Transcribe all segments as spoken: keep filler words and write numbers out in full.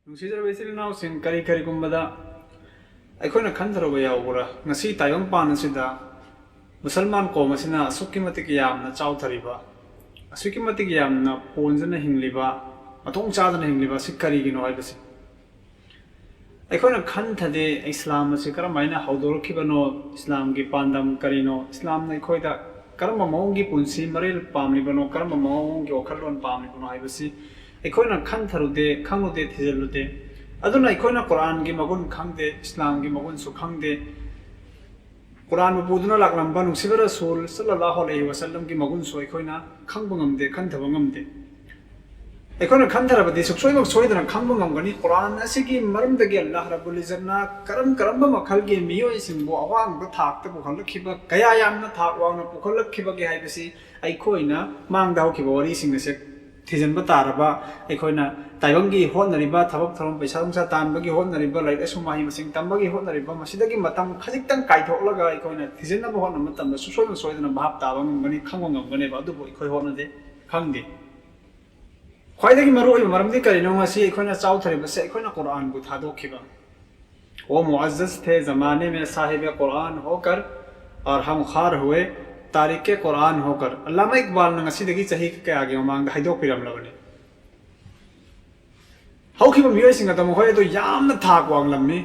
ꯅꯨꯡꯁꯤꯖꯔꯕ ꯏꯆꯤꯜ ꯏꯅꯥꯎꯁꯤꯡ, ꯀꯔꯤ ꯀꯔꯤꯒꯨꯝꯕꯗ ꯑꯩꯈꯣꯏꯅ ꯈꯟꯊꯔꯨꯕ ꯌꯥꯎꯕ꯭ꯔꯥ? ꯉꯁꯤ ꯇꯥꯏꯕꯪꯄꯥꯟ ꯑꯁꯤꯗ ꯃꯨꯁꯜꯃꯥꯟ ꯀꯣꯝ ꯑꯁꯤꯅ ꯑꯁꯨꯛꯀꯤ ꯃꯇꯤꯛ ꯌꯥꯝꯅ ꯆꯥꯎꯊꯔꯤꯕ, ꯑꯁꯨꯛꯀꯤ ꯃꯇꯤꯛ ꯌꯥꯝꯅ ꯄꯣꯟꯖꯅ ꯍꯤꯡꯂꯤꯕ, ꯃꯇꯣꯡ ꯆꯥꯗꯅ ꯍꯤꯡꯂꯤꯕ ꯑꯁꯤ ꯀꯔꯤꯒꯤꯅꯣ ꯍꯥꯏꯕꯁꯤ ꯑꯩꯈꯣꯏꯅ ꯈꯟꯊꯗꯦ꯫ ꯏꯁꯂꯥꯝ ꯑꯁꯤ ꯀꯔꯝꯍꯥꯏꯅ ꯍꯧꯗꯣꯔꯛꯈꯤꯕꯅꯣ? ꯏꯁꯂꯥꯝꯒꯤ ꯄꯥꯟꯗꯝ ꯀꯔꯤꯅꯣ? ꯏꯁꯂꯥꯝꯅ ꯑꯩꯈꯣꯏꯗ ꯀꯔꯝꯕ ꯃꯑꯣꯡꯒꯤ ꯄꯨꯟꯁꯤ ꯃꯔꯦꯜ ꯄꯥꯝꯂꯤꯕꯅꯣ? ꯀꯔꯝꯕ ꯃꯑꯣꯡꯒꯤ ꯋꯥꯈꯜꯂꯣꯟ ꯄꯥꯝꯂꯤꯕꯅꯣ ꯍꯥꯏꯕꯁꯤ ꯑꯩꯈꯣꯏꯅ ꯈꯟꯊꯔꯨꯗꯦ, ꯈꯪꯂꯨꯗꯦ, ꯊꯤꯖꯤꯜꯂꯨꯗꯦ꯫ ꯑꯗꯨꯅ ꯑꯩꯈꯣꯏꯅ ꯀꯨꯔꯥꯟꯒꯤ ꯃꯒꯨꯟ ꯈꯪꯗꯦ, ꯏꯁꯂꯥꯝꯒꯤ ꯃꯒꯨꯟꯁꯨ ꯈꯪꯗꯦ꯫ ꯀꯨꯔꯥꯟꯕꯨ ꯄꯨꯗꯨꯅ ꯂꯥꯛꯂꯝꯕ ꯅꯨꯡꯁꯤꯕ ꯔꯁꯨꯜ ꯁꯜꯂꯜꯂꯥꯍꯨ ꯑꯂꯩꯍꯤ ꯋꯥꯁꯜꯂꯝꯒꯤ ꯃꯒꯨꯟꯁꯨ ꯑꯩꯈꯣꯏꯅ ꯈꯪꯕ ꯉꯝꯗꯦ, ꯈꯟꯊꯕ ꯉꯝꯗꯦ꯫ ꯑꯩꯈꯣꯏꯅ ꯈꯟꯊꯔꯕꯗꯤ ꯁꯨꯡꯁꯣꯏꯃꯛ ꯁꯣꯏꯗꯅ ꯈꯪꯕ ꯉꯝꯒꯅꯤ꯫ ꯀꯨꯔꯥꯟ ꯑꯁꯤꯒꯤ ꯃꯔꯝꯗꯒꯤ ꯑꯜꯂꯥꯍ ꯔꯕꯨꯜ ꯏꯖꯠꯅ ꯀꯔꯝ ꯀꯔꯝꯕ ꯃꯈꯜꯒꯤ ꯃꯤꯑꯣꯏꯁꯤꯡꯕꯨ ꯑꯋꯥꯡꯕ ꯊꯥꯛꯇ ꯄꯨꯈꯠꯂꯛꯈꯤꯕ, ꯀꯌꯥ ꯌꯥꯝꯅ ꯊꯥꯛ ꯋꯥꯡꯅ ꯄꯨꯈꯠꯂꯛꯈꯤꯕꯒꯦ ꯍꯥꯏꯕꯁꯤ ꯑꯩꯈꯣꯏꯅ ꯃꯥꯡꯗ ꯍꯧꯈꯤꯕ ꯋꯥꯔꯤꯁꯤꯡ ꯑꯁꯦ ꯊꯤꯖꯤꯟꯕ ꯇꯥꯔꯕ꯫ ꯑꯩꯈꯣꯏꯅ ꯇꯥꯏꯕꯪꯒꯤ ꯍꯣꯠꯅꯔꯤꯕ, ꯊꯕꯛ ꯊꯧꯔꯝ, ꯄꯩꯁꯥ ꯅꯨꯡꯁꯥ ꯇꯥꯟꯕꯒꯤ ꯍꯣꯠꯅꯔꯤꯕ, ꯂꯥꯏꯔꯤꯛ ꯂꯥꯏꯁꯨ ꯃꯍꯩ ꯃꯁꯤꯡ ꯇꯝꯕꯒꯤ ꯍꯣꯠꯅꯔꯤꯕ, ꯃꯁꯤꯗꯒꯤ ꯃꯇꯝ ꯈꯖꯤꯛꯇꯪ ꯀꯥꯏꯊꯣꯛꯂꯒ ꯑꯩꯈꯣꯏꯅ ꯊꯤꯖꯤꯟꯅꯕ ꯍꯣꯠꯅꯕ ꯃꯇꯝꯗ ꯁꯨꯡꯁꯣꯏ ꯁꯣꯏꯗꯅ ꯚꯥꯞ ꯇꯥꯕ ꯉꯝꯒꯅꯤ, ꯈꯪꯕ ꯉꯝꯒꯅꯦꯕ꯫ ꯑꯗꯨꯕꯨ ꯑꯩꯈꯣꯏ ꯍꯣꯠꯅꯗꯦ, ꯈꯪꯗꯦ꯫ ꯈ꯭ꯋꯥꯏꯗꯒꯤ ꯃꯔꯨꯑꯣꯏꯕ ꯃꯔꯝꯗꯤ ꯀꯔꯤꯅꯣ? ꯉꯁꯤ ꯑꯩꯈꯣꯏꯅ ꯆꯥꯎꯊꯔꯤꯕꯁꯦ ꯑꯩꯈꯣꯏꯅ ꯀꯨꯔꯥꯟꯕꯨ ꯊꯥꯗꯣꯛꯈꯤꯕ꯫ "वो मुअज़्ज़ज़ थे ज़माने में साहिब कुरान होकर और हम ख़्वार हुए तारिक कुरान होकर", ꯑꯜꯂꯥꯃꯥ ꯏꯛꯕꯥꯜꯅ ꯉꯁꯤꯗꯒꯤ ꯆꯍꯤ ꯀꯌꯥꯒꯤ ꯃꯃꯥꯡꯗ ꯍꯥꯏꯗꯣꯛꯄꯤꯔꯝꯂꯕꯅꯤ꯫ ꯍꯧꯈꯤꯕ ꯃꯤꯑꯣꯏꯁꯤꯡ ꯑꯗꯣ ꯃꯈꯣꯏ ꯑꯗꯨ ꯌꯥꯝꯅ ꯊꯥꯛ ꯋꯥꯡꯂꯝꯃꯤ꯫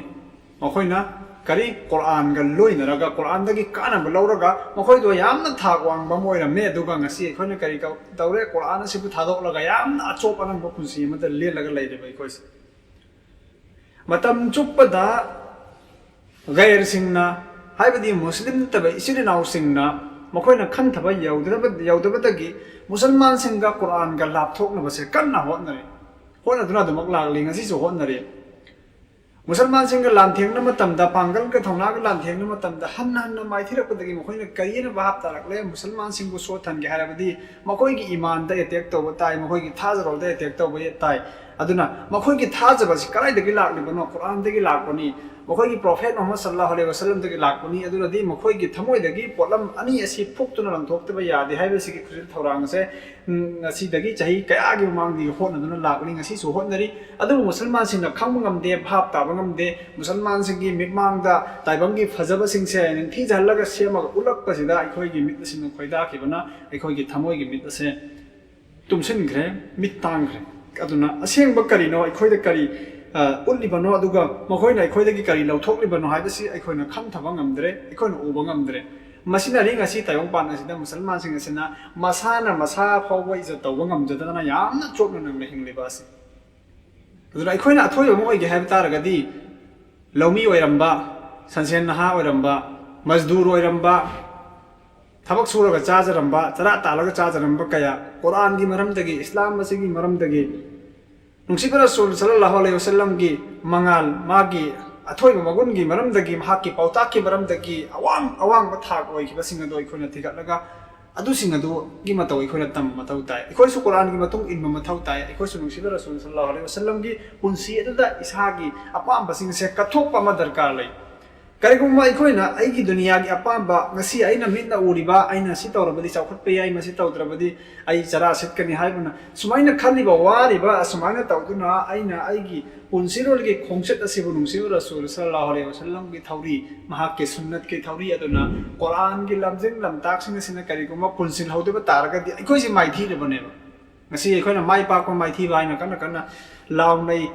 ꯃꯈꯣꯏꯅ ꯀꯔꯤ, ꯀꯨꯔꯥꯟꯒ ꯂꯣꯏꯅꯔꯒ, ꯀꯨꯔꯥꯟꯗꯒꯤ ꯀꯥꯟꯅꯕ ꯂꯧꯔꯒ ꯃꯈꯣꯏꯗꯣ ꯌꯥꯝꯅ ꯊꯥꯛ ꯋꯥꯡꯕ ꯑꯃ ꯑꯣꯏꯔꯝꯃꯤ꯫ ꯑꯗꯨꯒ ꯉꯁꯤ ꯑꯩꯈꯣꯏꯅ ꯀꯔꯤ ꯀꯧ-, ꯇꯧꯔꯦ? ꯀꯨꯔꯥꯟ ꯑꯁꯤꯕꯨ ꯊꯥꯗꯣꯛꯂꯒ ꯌꯥꯝꯅ ꯑꯆꯣꯞ ꯑꯅꯪꯕ ꯄꯨꯟꯁꯤ ꯑꯃꯗ ꯂꯦꯜꯂꯒ ꯂꯩꯔꯤꯕ ꯑꯩꯈꯣꯏꯁꯦ꯫ ꯃꯇꯝ ꯆꯨꯞꯄꯗ ꯒꯩꯔꯁꯤꯡꯅ, ꯍꯥꯏꯕꯗꯤ ꯃꯨꯁꯂꯤꯝ ꯅꯠꯇꯕ ꯏꯆꯤꯜ ꯏꯅꯥꯎꯁꯤꯡꯅ, ꯃꯈꯣꯏꯅ ꯈꯟꯊꯕ ꯌꯧꯗꯕ-, ꯌꯧꯗꯕꯗꯒꯤ ꯃꯨꯁꯜꯃꯥꯟꯁꯤꯡꯒ ꯀꯨꯔꯥꯟꯒ ꯂꯥꯞꯊꯣꯛꯅꯕꯁꯦ ꯀꯟꯅ ꯍꯣꯠꯅꯔꯤ꯫ ꯍꯣꯠꯅꯗꯨꯅ ꯑꯗꯨꯃꯛ ꯂꯥꯛꯂꯤ, ꯉꯁꯤꯁꯨ ꯍꯣꯠꯅꯔꯤ꯫ ꯃꯨꯁꯜꯃꯥꯟꯁꯤꯡꯒ ꯂꯥꯟꯊꯦꯡꯅ ꯃꯇꯝꯗ, ꯄꯥꯡꯒꯜꯒ ꯊꯧꯅꯥꯒ ꯂꯥꯟꯊꯦꯡꯅ ꯃꯇꯝꯗ ꯍꯟꯅ ꯍꯟꯅ ꯃꯥꯏꯊꯤꯔꯛꯄꯗꯒꯤ ꯃꯈꯣꯏꯅ ꯀꯔꯤꯅ ꯚꯥꯞ ꯇꯥꯔꯛꯂꯦ? ꯃꯨꯁꯜꯃꯥꯟꯁꯤꯡꯕꯨ ꯁꯣꯠꯊꯟꯒꯦ ꯍꯥꯏꯔꯕꯗꯤ ꯃꯈꯣꯏꯒꯤ ꯏꯃꯥꯟꯗ ꯑꯦꯇꯦꯛ ꯇꯧꯕ ꯇꯥꯏ, ꯃꯈꯣꯏꯒꯤ ꯊꯥꯖꯔꯣꯜꯗ ꯑꯦꯇꯦꯛ ꯇꯧꯕ ꯇꯥꯏ꯫ ꯑꯗꯨꯅ ꯃꯈꯣꯏꯒꯤ ꯊꯥꯖꯕꯁꯤ ꯀꯗꯥꯏꯗꯒꯤ ꯂꯥꯛꯂꯤꯕꯅꯣ? ꯀꯨꯔꯥꯟꯗꯒꯤ ꯂꯥꯛꯄꯅꯤ, ꯃꯈꯣꯏꯒꯤ ꯄ꯭ꯔꯣꯐꯦꯠ ꯃꯨꯍꯝꯃꯗ ꯁꯜꯂꯜꯂꯥꯍꯨ ꯑꯂꯩꯍꯤ ꯋꯥꯁꯜꯂꯝꯗꯒꯤ ꯂꯥꯛꯄꯅꯤ꯫ ꯑꯗꯨꯅꯗꯤ ꯃꯈꯣꯏꯒꯤ ꯊꯃꯣꯏꯗꯒꯤ ꯄꯣꯠꯂꯝ ꯑꯅꯤ ꯑꯁꯤ ꯐꯨꯛꯇꯨꯅ ꯂꯪꯊꯣꯛꯇꯕ ꯌꯥꯗꯦ ꯍꯥꯏꯕꯁꯤꯒꯤ ꯈꯨꯖꯤꯜ ꯊꯧꯔꯥꯡ ꯑꯁꯦ, ꯎꯝ, ꯉꯁꯤꯗꯒꯤ ꯆꯍꯤ ꯀꯌꯥꯒꯤ ꯃꯃꯥꯡꯗꯒꯤ ꯍꯣꯠꯅꯗꯨꯅ ꯂꯥꯛꯂꯤ, ꯉꯁꯤꯁꯨ ꯍꯣꯠꯅꯔꯤ꯫ ꯑꯗꯨꯕꯨ ꯃꯨꯁꯜꯃꯥꯟꯁꯤꯡꯅ ꯈꯪꯕ ꯉꯝꯗꯦ, ꯚꯥꯞ ꯇꯥꯕ ꯉꯝꯗꯦ꯫ ꯃꯨꯁꯜꯃꯥꯟꯁꯤꯡꯒꯤ ꯃꯤꯠꯃꯥꯡꯗ ꯇꯥꯏꯕꯪꯒꯤ ꯐꯖꯕꯁꯤꯡꯁꯦ ꯅꯤꯡꯊꯤꯖꯍꯜꯂꯒ ꯁꯦꯝꯃꯒ ꯎꯠꯂꯛꯄꯁꯤꯗ ꯑꯩꯈꯣꯏꯒꯤ ꯃꯤꯠ ꯑꯁꯤꯅ ꯈꯣꯏꯗꯥꯈꯤꯕꯅ ꯑꯩꯈꯣꯏꯒꯤ ꯊꯃꯣꯏꯒꯤ ꯃꯤꯠ ꯑꯁꯦ ꯇꯨꯝꯁꯤꯟꯈ꯭ꯔꯦ, ꯃꯤꯠ ꯇꯥꯡꯈ꯭ꯔꯦ꯫ ꯑꯗꯨꯅ ꯑꯁꯦꯡꯕ ꯀꯔꯤꯅꯣ, ꯑꯩꯈꯣꯏꯗ ꯀꯔꯤ, ꯑ, ꯎꯠꯂꯤꯕꯅꯣ, ꯑꯗꯨꯒ ꯃꯈꯣꯏꯅ ꯑꯩꯈꯣꯏꯗꯒꯤ ꯀꯔꯤ ꯂꯧꯊꯣꯛꯂꯤꯕꯅꯣ ꯍꯥꯏꯕꯁꯤ ꯑꯩꯈꯣꯏꯅ ꯈꯟꯊꯕ ꯉꯝꯗ꯭ꯔꯦ, ꯑꯩꯈꯣꯏꯅ ꯎꯕ ꯉꯝꯗ꯭ꯔꯦ꯫ ꯃꯁꯤꯅꯅꯤ ꯉꯁꯤ ꯇꯥꯏꯕꯪꯄꯥꯟ ꯑꯁꯤꯗ ꯃꯨꯁꯜꯃꯥꯟꯁꯤꯡ ꯑꯁꯤꯅ ꯃꯁꯥꯅ ꯃꯁꯥ ꯐꯥꯎꯕ ꯏꯖꯠ ꯇꯧꯕ ꯉꯝꯖꯗꯗꯅ ꯌꯥꯝꯅ ꯆꯣꯞꯅ ꯅꯪꯅ ꯍꯤꯡꯂꯤꯕ ꯑꯁꯤ꯫ ꯑꯗꯨꯅ ꯑꯩꯈꯣꯏꯅ ꯑꯊꯣꯏꯕ ꯑꯃ ꯑꯣꯏꯒꯦ ꯍꯥꯏꯕ ꯇꯥꯔꯒꯗꯤ, ꯂꯧꯃꯤ ꯑꯣꯏꯔꯝꯕ, ꯁꯟꯁꯦꯟ ꯅꯍꯥ ꯑꯣꯏꯔꯝꯕ, ꯃꯖꯗꯨꯔ ꯑꯣꯏꯔꯝꯕ, ꯊꯕꯛ ꯁꯨꯔꯒ ꯆꯥꯖꯔꯝꯕ, ꯆꯔꯥ ꯇꯥꯜꯂꯒ ꯆꯥꯖꯔꯝꯕ ꯀꯌꯥ ꯀꯨꯔꯥꯟꯒꯤ ꯃꯔꯝꯗꯒꯤ, ꯏꯁꯂꯥꯝ ꯑꯁꯤꯒꯤ ꯃꯔꯝꯗꯒꯤ, ꯅꯨꯡꯁꯤꯕ ꯔꯁꯨꯜ ꯁꯜꯂꯜꯂꯥꯍꯨ ꯑꯂꯩꯍꯤ ꯋꯥꯁꯜꯂꯝꯒꯤ ꯃꯉꯥꯜ, ꯃꯥꯒꯤ ꯑꯊꯣꯏꯕ ꯃꯒꯨꯟꯒꯤ ꯃꯔꯝꯗꯒꯤ, ꯃꯍꯥꯛꯀꯤ ꯄꯥꯎꯇꯥꯛꯀꯤ ꯃꯔꯝꯗꯒꯤ ꯑꯋꯥꯡ ꯑꯋꯥꯡꯕ ꯊꯥꯛ ꯑꯣꯏꯈꯤꯕꯁꯤꯡ ꯑꯗꯨ ꯑꯩꯈꯣꯏꯅ ꯊꯤꯒꯠꯂꯒ, ꯑꯗꯨꯁꯤꯡ ꯑꯗꯨꯒꯤ ꯃꯇꯧ ꯑꯩꯈꯣꯏꯅ ꯇꯝꯕ ꯃꯊꯧ ꯇꯥꯏ꯫ ꯑꯩꯈꯣꯏꯁꯨ ꯀꯨꯔꯥꯟꯒꯤ ꯃꯇꯨꯡ ꯏꯟꯕ ꯃꯊꯧ ꯇꯥꯏ꯫ ꯑꯩꯈꯣꯏꯁꯨ ꯅꯨꯡꯁꯤꯕ ꯔꯁꯨꯜ ꯁꯜꯂꯜꯂꯥꯍꯨ ꯑꯂꯩꯍꯤ ꯋꯥꯁꯜꯂꯝꯒꯤ ꯄꯨꯟꯁꯤ ꯑꯗꯨꯗ ꯏꯁꯥꯒꯤ ꯑꯄꯥꯝꯕꯁꯤꯡꯁꯦ ꯀꯠꯊꯣꯛꯄ ꯑꯃ ꯗꯔꯀꯥꯔ ꯂꯩ꯫ ꯀꯔꯤꯒꯨꯝꯕ ꯑꯩꯈꯣꯏꯅ ꯑꯩꯒꯤ ꯗꯨꯅꯤꯌꯥꯒꯤ ꯑꯄꯥꯝꯕ, ꯉꯁꯤ ꯑꯩꯅ ꯃꯤꯠꯅ ꯎꯔꯤꯕ, ꯑꯩꯅ ꯁꯤ ꯇꯧꯔꯕꯗꯤ ꯆꯥꯎꯈꯠꯄ ꯌꯥꯏ, ꯃꯁꯤ ꯇꯧꯗ꯭ꯔꯕꯗꯤ ꯑꯩ ꯆꯔꯥ ꯁꯤꯠꯀꯅꯤ ꯍꯥꯏꯕꯅ ꯁꯨꯃꯥꯏꯅ ꯈꯜꯂꯤꯕ, ꯋꯥꯔꯤꯕ, ꯑꯁꯨꯃꯥꯏꯅ ꯇꯧꯗꯨꯅ ꯑꯩꯅ ꯑꯩꯒꯤ ꯄꯨꯟꯁꯤꯔꯣꯜꯒꯤ ꯈꯣꯡꯆꯠ ꯑꯁꯤꯕꯨ ꯅꯨꯡꯁꯤꯕ ꯔꯁꯨꯜ ꯁꯜꯂꯜꯂꯥꯍꯨ ꯑꯂꯩꯍꯤ ꯋꯥꯁꯜꯂꯝꯒꯤ ꯊꯧꯔꯤ, ꯃꯍꯥꯛꯀꯤ ꯁꯨꯟꯅꯠꯀꯤ ꯊꯧꯔꯤ ꯑꯗꯨꯅ, ꯀꯨꯔꯥꯟꯒꯤ ꯂꯝꯖꯤꯡ ꯂꯝꯇꯥꯛꯁꯤꯡ ꯑꯁꯤꯅ ꯀꯔꯤꯒꯨꯝꯕ ꯄꯨꯟꯁꯤꯜꯍꯧꯗꯕ ꯇꯥꯔꯒꯗꯤ ꯑꯩꯈꯣꯏꯁꯦ ꯃꯥꯏꯊꯤꯔꯕꯅꯦꯕ꯫ ꯉꯁꯤ ꯑꯩꯈꯣꯏꯅ ꯃꯥꯏ ꯄꯥꯛꯄ ꯃꯥꯏꯊꯤꯕ ꯍꯥꯏꯅ ꯀꯟꯅ ꯀꯟꯅ ꯂꯥꯎꯅꯩ꯫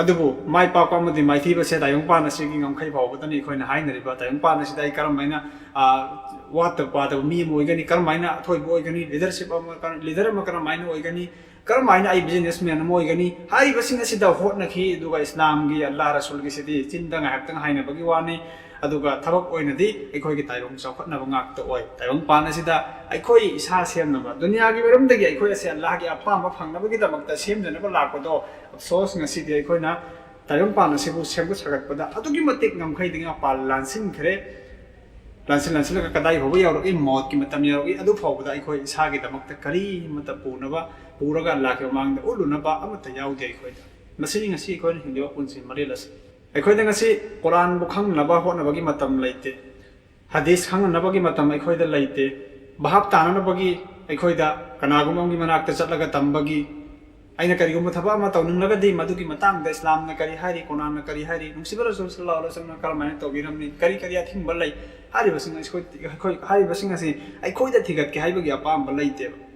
ꯑꯗꯨꯕꯨ ꯃꯥꯏ ꯄꯥꯛꯄ ꯑꯃꯗꯤ ꯃꯥꯏꯊꯤꯕꯁꯦ ꯇꯥꯏꯕꯪꯄꯥꯟ ꯑꯁꯤꯒꯤ ꯉꯝꯈꯩ ꯐꯥꯎꯕꯗꯅꯤ ꯑꯩꯈꯣꯏꯅ ꯍꯥꯏꯅꯔꯤꯕ꯫ ꯇꯥꯏꯕꯪꯄꯥꯟ ꯑꯁꯤꯗ ꯑꯩ ꯀꯔꯝ ꯍꯥꯏꯅ, ꯑ, ꯋꯥꯠꯇ ꯄꯥꯗꯕ ꯃꯤ ꯑꯃ ꯑꯣꯏꯒꯅꯤ, ꯀꯔꯝ ꯍꯥꯏꯅ ꯑꯊꯣꯏꯕ ꯑꯣꯏꯒꯅꯤ, ꯂꯤꯗꯔꯁꯤꯞ ꯑꯃ, ꯀꯔꯝ-, ꯂꯤꯗꯔ ꯑꯃ ꯀꯔꯝ ꯍꯥꯏꯅ ꯑꯣꯏꯒꯅꯤ, ꯀꯔꯝ ꯍꯥꯏꯅ ꯑꯩ ꯕꯤꯖꯤꯅꯦꯁꯃꯦꯟ ꯑꯃ ꯑꯣꯏꯒꯅꯤ ꯍꯥꯏꯔꯤꯕꯁꯤꯡ ꯑꯁꯤꯗ ꯍꯣꯠꯅꯈꯤ꯫ ꯑꯗꯨꯒ ꯏꯁꯂꯥꯝꯒꯤ ꯑꯜꯂꯥꯍ ꯔꯁꯨꯜꯒꯤꯁꯤꯗꯤ ꯆꯤꯟꯗ ꯉꯥꯏꯍꯥꯛꯇꯪ ꯍꯥꯏꯅꯕꯒꯤ ꯋꯥꯅꯤ, ꯑꯗꯨꯒ ꯊꯕꯛ ꯑꯣꯏꯅꯗꯤ ꯑꯩꯈꯣꯏꯒꯤ ꯇꯥꯏꯕꯪ ꯆꯥꯎꯈꯠꯅꯕ ꯉꯥꯛꯇ ꯑꯣꯏ꯫ ꯇꯥꯏꯕꯪꯄꯥꯟ ꯑꯁꯤꯗ ꯑꯩꯈꯣꯏ ꯏꯁꯥ ꯁꯦꯝꯅꯕ, ꯗꯨꯅꯤꯌꯥꯒꯤ ꯃꯔꯝꯗꯒꯤ ꯑꯩꯈꯣꯏ ꯑꯁꯦ ꯑꯜꯂꯥꯍꯒꯤ ꯑꯄꯥꯝꯕ ꯐꯪꯅꯕꯒꯤꯗꯃꯛꯇ ꯁꯦꯝꯖꯅꯕ ꯂꯥꯛꯄꯗꯣ, ꯑꯐꯁꯣꯁ, ꯉꯁꯤꯗꯤ ꯑꯩꯈꯣꯏꯅ ꯇꯥꯏꯕꯪꯄꯥꯟ ꯑꯁꯤꯕꯨ ꯁꯦꯝꯒꯠ ꯁꯥꯒꯠꯄꯗ ꯑꯗꯨꯛꯀꯤ ꯃꯇꯤꯛ ꯉꯝꯈꯩꯗꯒꯤ ꯃꯄꯥꯟ ꯂꯥꯟꯁꯤꯟꯈ꯭ꯔꯦ꯫ ꯂꯥꯟꯁꯤꯜ ꯂꯥꯟꯁꯤꯜꯂꯒ ꯀꯗꯥꯏ ꯐꯥꯎꯕ ꯌꯧꯔꯛꯏ, ꯃꯣꯠꯀꯤ ꯃꯇꯝ ꯌꯧꯔꯛꯏ, ꯑꯗꯨ ꯐꯥꯎꯕꯗ ꯑꯩꯈꯣꯏ ꯏꯁꯥꯒꯤꯗꯃꯛꯇ ꯀꯔꯤꯃꯠꯇ ꯄꯨꯅꯕ, ꯄꯨꯔꯒ ꯑꯜꯂꯥꯍꯒꯤ ꯃꯃꯥꯡꯗ ꯎꯠꯂꯨꯅꯕ ꯑꯃꯠꯇ ꯌꯥꯎꯗꯦ ꯑꯩꯈꯣꯏꯗ꯫ ꯃꯁꯤꯅꯤ ꯉꯁꯤ ꯑꯩꯈꯣꯏꯅ ꯍꯤꯡꯂꯤꯕ ꯄꯨꯟꯁꯤ ꯃꯔꯦꯜ ꯑꯁꯤ꯫ ꯑꯩꯈꯣꯏꯗ ꯉꯁꯤ ꯀꯨꯔꯥꯟꯕꯨ ꯈꯪꯅꯕ ꯍꯣꯠꯅꯕꯒꯤ ꯃꯇꯝ ꯂꯩꯇꯦ꯫ ꯍꯗꯤꯁ ꯈꯪꯅꯅꯕꯒꯤ ꯃꯇꯝ ꯑꯩꯈꯣꯏꯗ ꯂꯩꯇꯦ꯫ ꯚꯥꯞ ꯇꯥꯅꯅꯕꯒꯤ ꯑꯩꯈꯣꯏꯗ ꯀꯅꯥꯒꯨꯝꯕ ꯑꯃꯒꯤ ꯃꯅꯥꯛꯇ ꯆꯠꯂꯒ ꯇꯝꯕꯒꯤ, ꯑꯩꯅ ꯀꯔꯤꯒꯨꯝꯕ ꯊꯕꯛ ꯑꯃ ꯇꯧꯅꯤꯡꯂꯒꯗꯤ ꯃꯗꯨꯒꯤ ꯃꯇꯥꯡꯗ ꯏꯁꯂꯥꯝꯅ ꯀꯔꯤ ꯍꯥꯏꯔꯤ, ꯀꯨꯔꯥꯟꯅ ꯀꯔꯤ ꯍꯥꯏꯔꯤ, ꯅꯨꯡꯁꯤꯕ ꯔꯁꯨꯜ ꯁꯜꯂꯜꯂꯥꯍꯨ ꯑꯂꯩꯍꯤ ꯋꯥꯁꯜꯂꯝꯅ ꯀꯔꯝꯍꯥꯏꯅ ꯇꯧꯕꯤꯔꯝꯃꯤ, ꯀꯔꯤ ꯀꯔꯤ ꯑꯊꯤꯡꯕ ꯂꯩ, ꯍꯥꯏꯔꯤꯕꯁꯤꯡ ꯑꯁꯤ ꯑꯩꯈꯣꯏ, ꯑꯩꯈꯣꯏ, ꯍꯥꯏꯔꯤꯕꯁꯤꯡ ꯑꯁꯤ ꯑꯩꯈꯣꯏꯗ ꯊꯤꯒꯠꯀꯦ ꯍꯥꯏꯕꯒꯤ ꯑꯄꯥꯝꯕ ꯂꯩꯇꯦꯕ꯫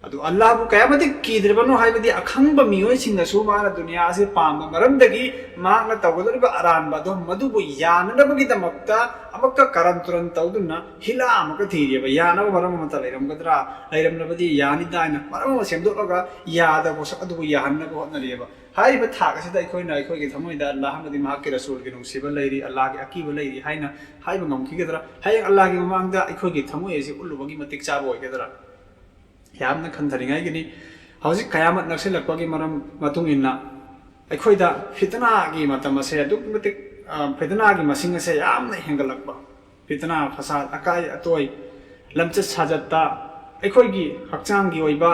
ꯑꯗꯨ ꯑꯜꯂꯥꯍꯕꯨ ꯀꯌꯥꯃꯇꯤꯛ ꯀꯤꯗ꯭ꯔꯤꯕꯅꯣ ꯍꯥꯏꯕꯗꯤ ꯑꯈꯪꯕ ꯃꯤꯑꯣꯏꯁꯤꯡꯅꯁꯨ ꯃꯥꯅ ꯗꯨꯅꯤꯌꯥ ꯑꯁꯤ ꯄꯥꯝꯕ ꯃꯔꯝꯗꯒꯤ ꯃꯍꯥꯛꯅ ꯇꯧꯒꯗꯧꯔꯤꯕ ꯑꯔꯥꯟꯕ ꯑꯗꯣ ꯃꯗꯨꯕꯨ ꯌꯥꯅꯅꯕꯒꯤꯗꯃꯛꯇ ꯑꯃꯨꯛꯀ ꯀꯔꯟ ꯇꯨꯔꯟ ꯇꯧꯗꯨꯅ ꯍꯤꯂꯥ ꯑꯃꯨꯛꯀ ꯊꯤꯔꯤꯕ꯫ ꯌꯥꯅꯕ ꯃꯔꯝ ꯑꯃꯠꯇ ꯂꯩꯔꯝꯒꯗ꯭ꯔꯥ? ꯂꯩꯔꯝꯂꯕꯗꯤ ꯌꯥꯅꯤꯗ ꯍꯥꯏꯅ ꯃꯔꯝ ꯑꯃ ꯁꯦꯝꯗꯣꯛꯂꯒ ꯌꯥꯗꯕ ꯄꯣꯠꯁꯛ ꯑꯗꯨꯕꯨ ꯌꯥꯍꯟꯅꯕ ꯍꯣꯠꯅꯔꯤꯑꯕ꯫ ꯍꯥꯏꯔꯤꯕ ꯊꯥꯛ ꯑꯁꯤꯗ ꯑꯩꯈꯣꯏꯅ ꯑꯩꯈꯣꯏꯒꯤ ꯊꯃꯣꯏꯗ ꯑꯜꯂꯥꯍ ꯑꯃꯗꯤ ꯃꯍꯥꯛꯀꯤ ꯔꯁꯨꯜꯒꯤ ꯅꯨꯡꯁꯤꯕ ꯂꯩꯔꯤ, ꯑꯜꯂꯥꯍꯒꯤ ꯑꯀꯤꯕ ꯂꯩꯔꯤ ꯍꯥꯏꯅ ꯍꯥꯏꯕ ꯉꯝꯈꯤꯒꯗ꯭ꯔꯥ? ꯍꯌꯦꯡ ꯑꯜꯂꯥꯍꯒꯤ ꯃꯃꯥꯡꯗ ꯑꯩꯈꯣꯏꯒꯤ ꯊꯃꯣꯏ ꯑꯁꯤ ꯎꯠꯂꯨꯕꯒꯤ ꯃꯇꯤꯛ ꯆꯥꯕ ꯑꯣꯏꯒꯗ꯭ꯔꯥ? ꯌꯥꯝꯅ ꯈꯟꯊꯅꯤꯡꯉꯥꯏꯒꯤꯅꯤ꯫ ꯍꯧꯖꯤꯛ ꯀꯌꯥꯃꯠ ꯅꯛꯁꯤꯜꯂꯛꯄꯒꯤ ꯃꯔꯝ ꯃꯇꯨꯡ ꯏꯟꯅ ꯑꯩꯈꯣꯏꯗ ꯐꯤꯇꯅꯥꯒꯤ ꯃꯇꯝ ꯑꯁꯦ ꯑꯗꯨꯛꯀꯤ ꯃꯇꯤꯛ, ꯑ, ꯐꯤꯇꯅꯥꯒꯤ ꯃꯁꯤꯡ ꯑꯁꯦ ꯌꯥꯝꯅ ꯍꯦꯟꯒꯠꯂꯛꯄ, ꯐꯤꯇꯅꯥ, ꯐꯁꯥꯗ, ꯑꯀꯥꯏ ꯑꯇꯣꯏ, ꯂꯝꯆꯠ ꯁꯥꯖꯠꯇ, ꯑꯩꯈꯣꯏꯒꯤ ꯍꯛꯆꯥꯡꯒꯤ ꯑꯣꯏꯕ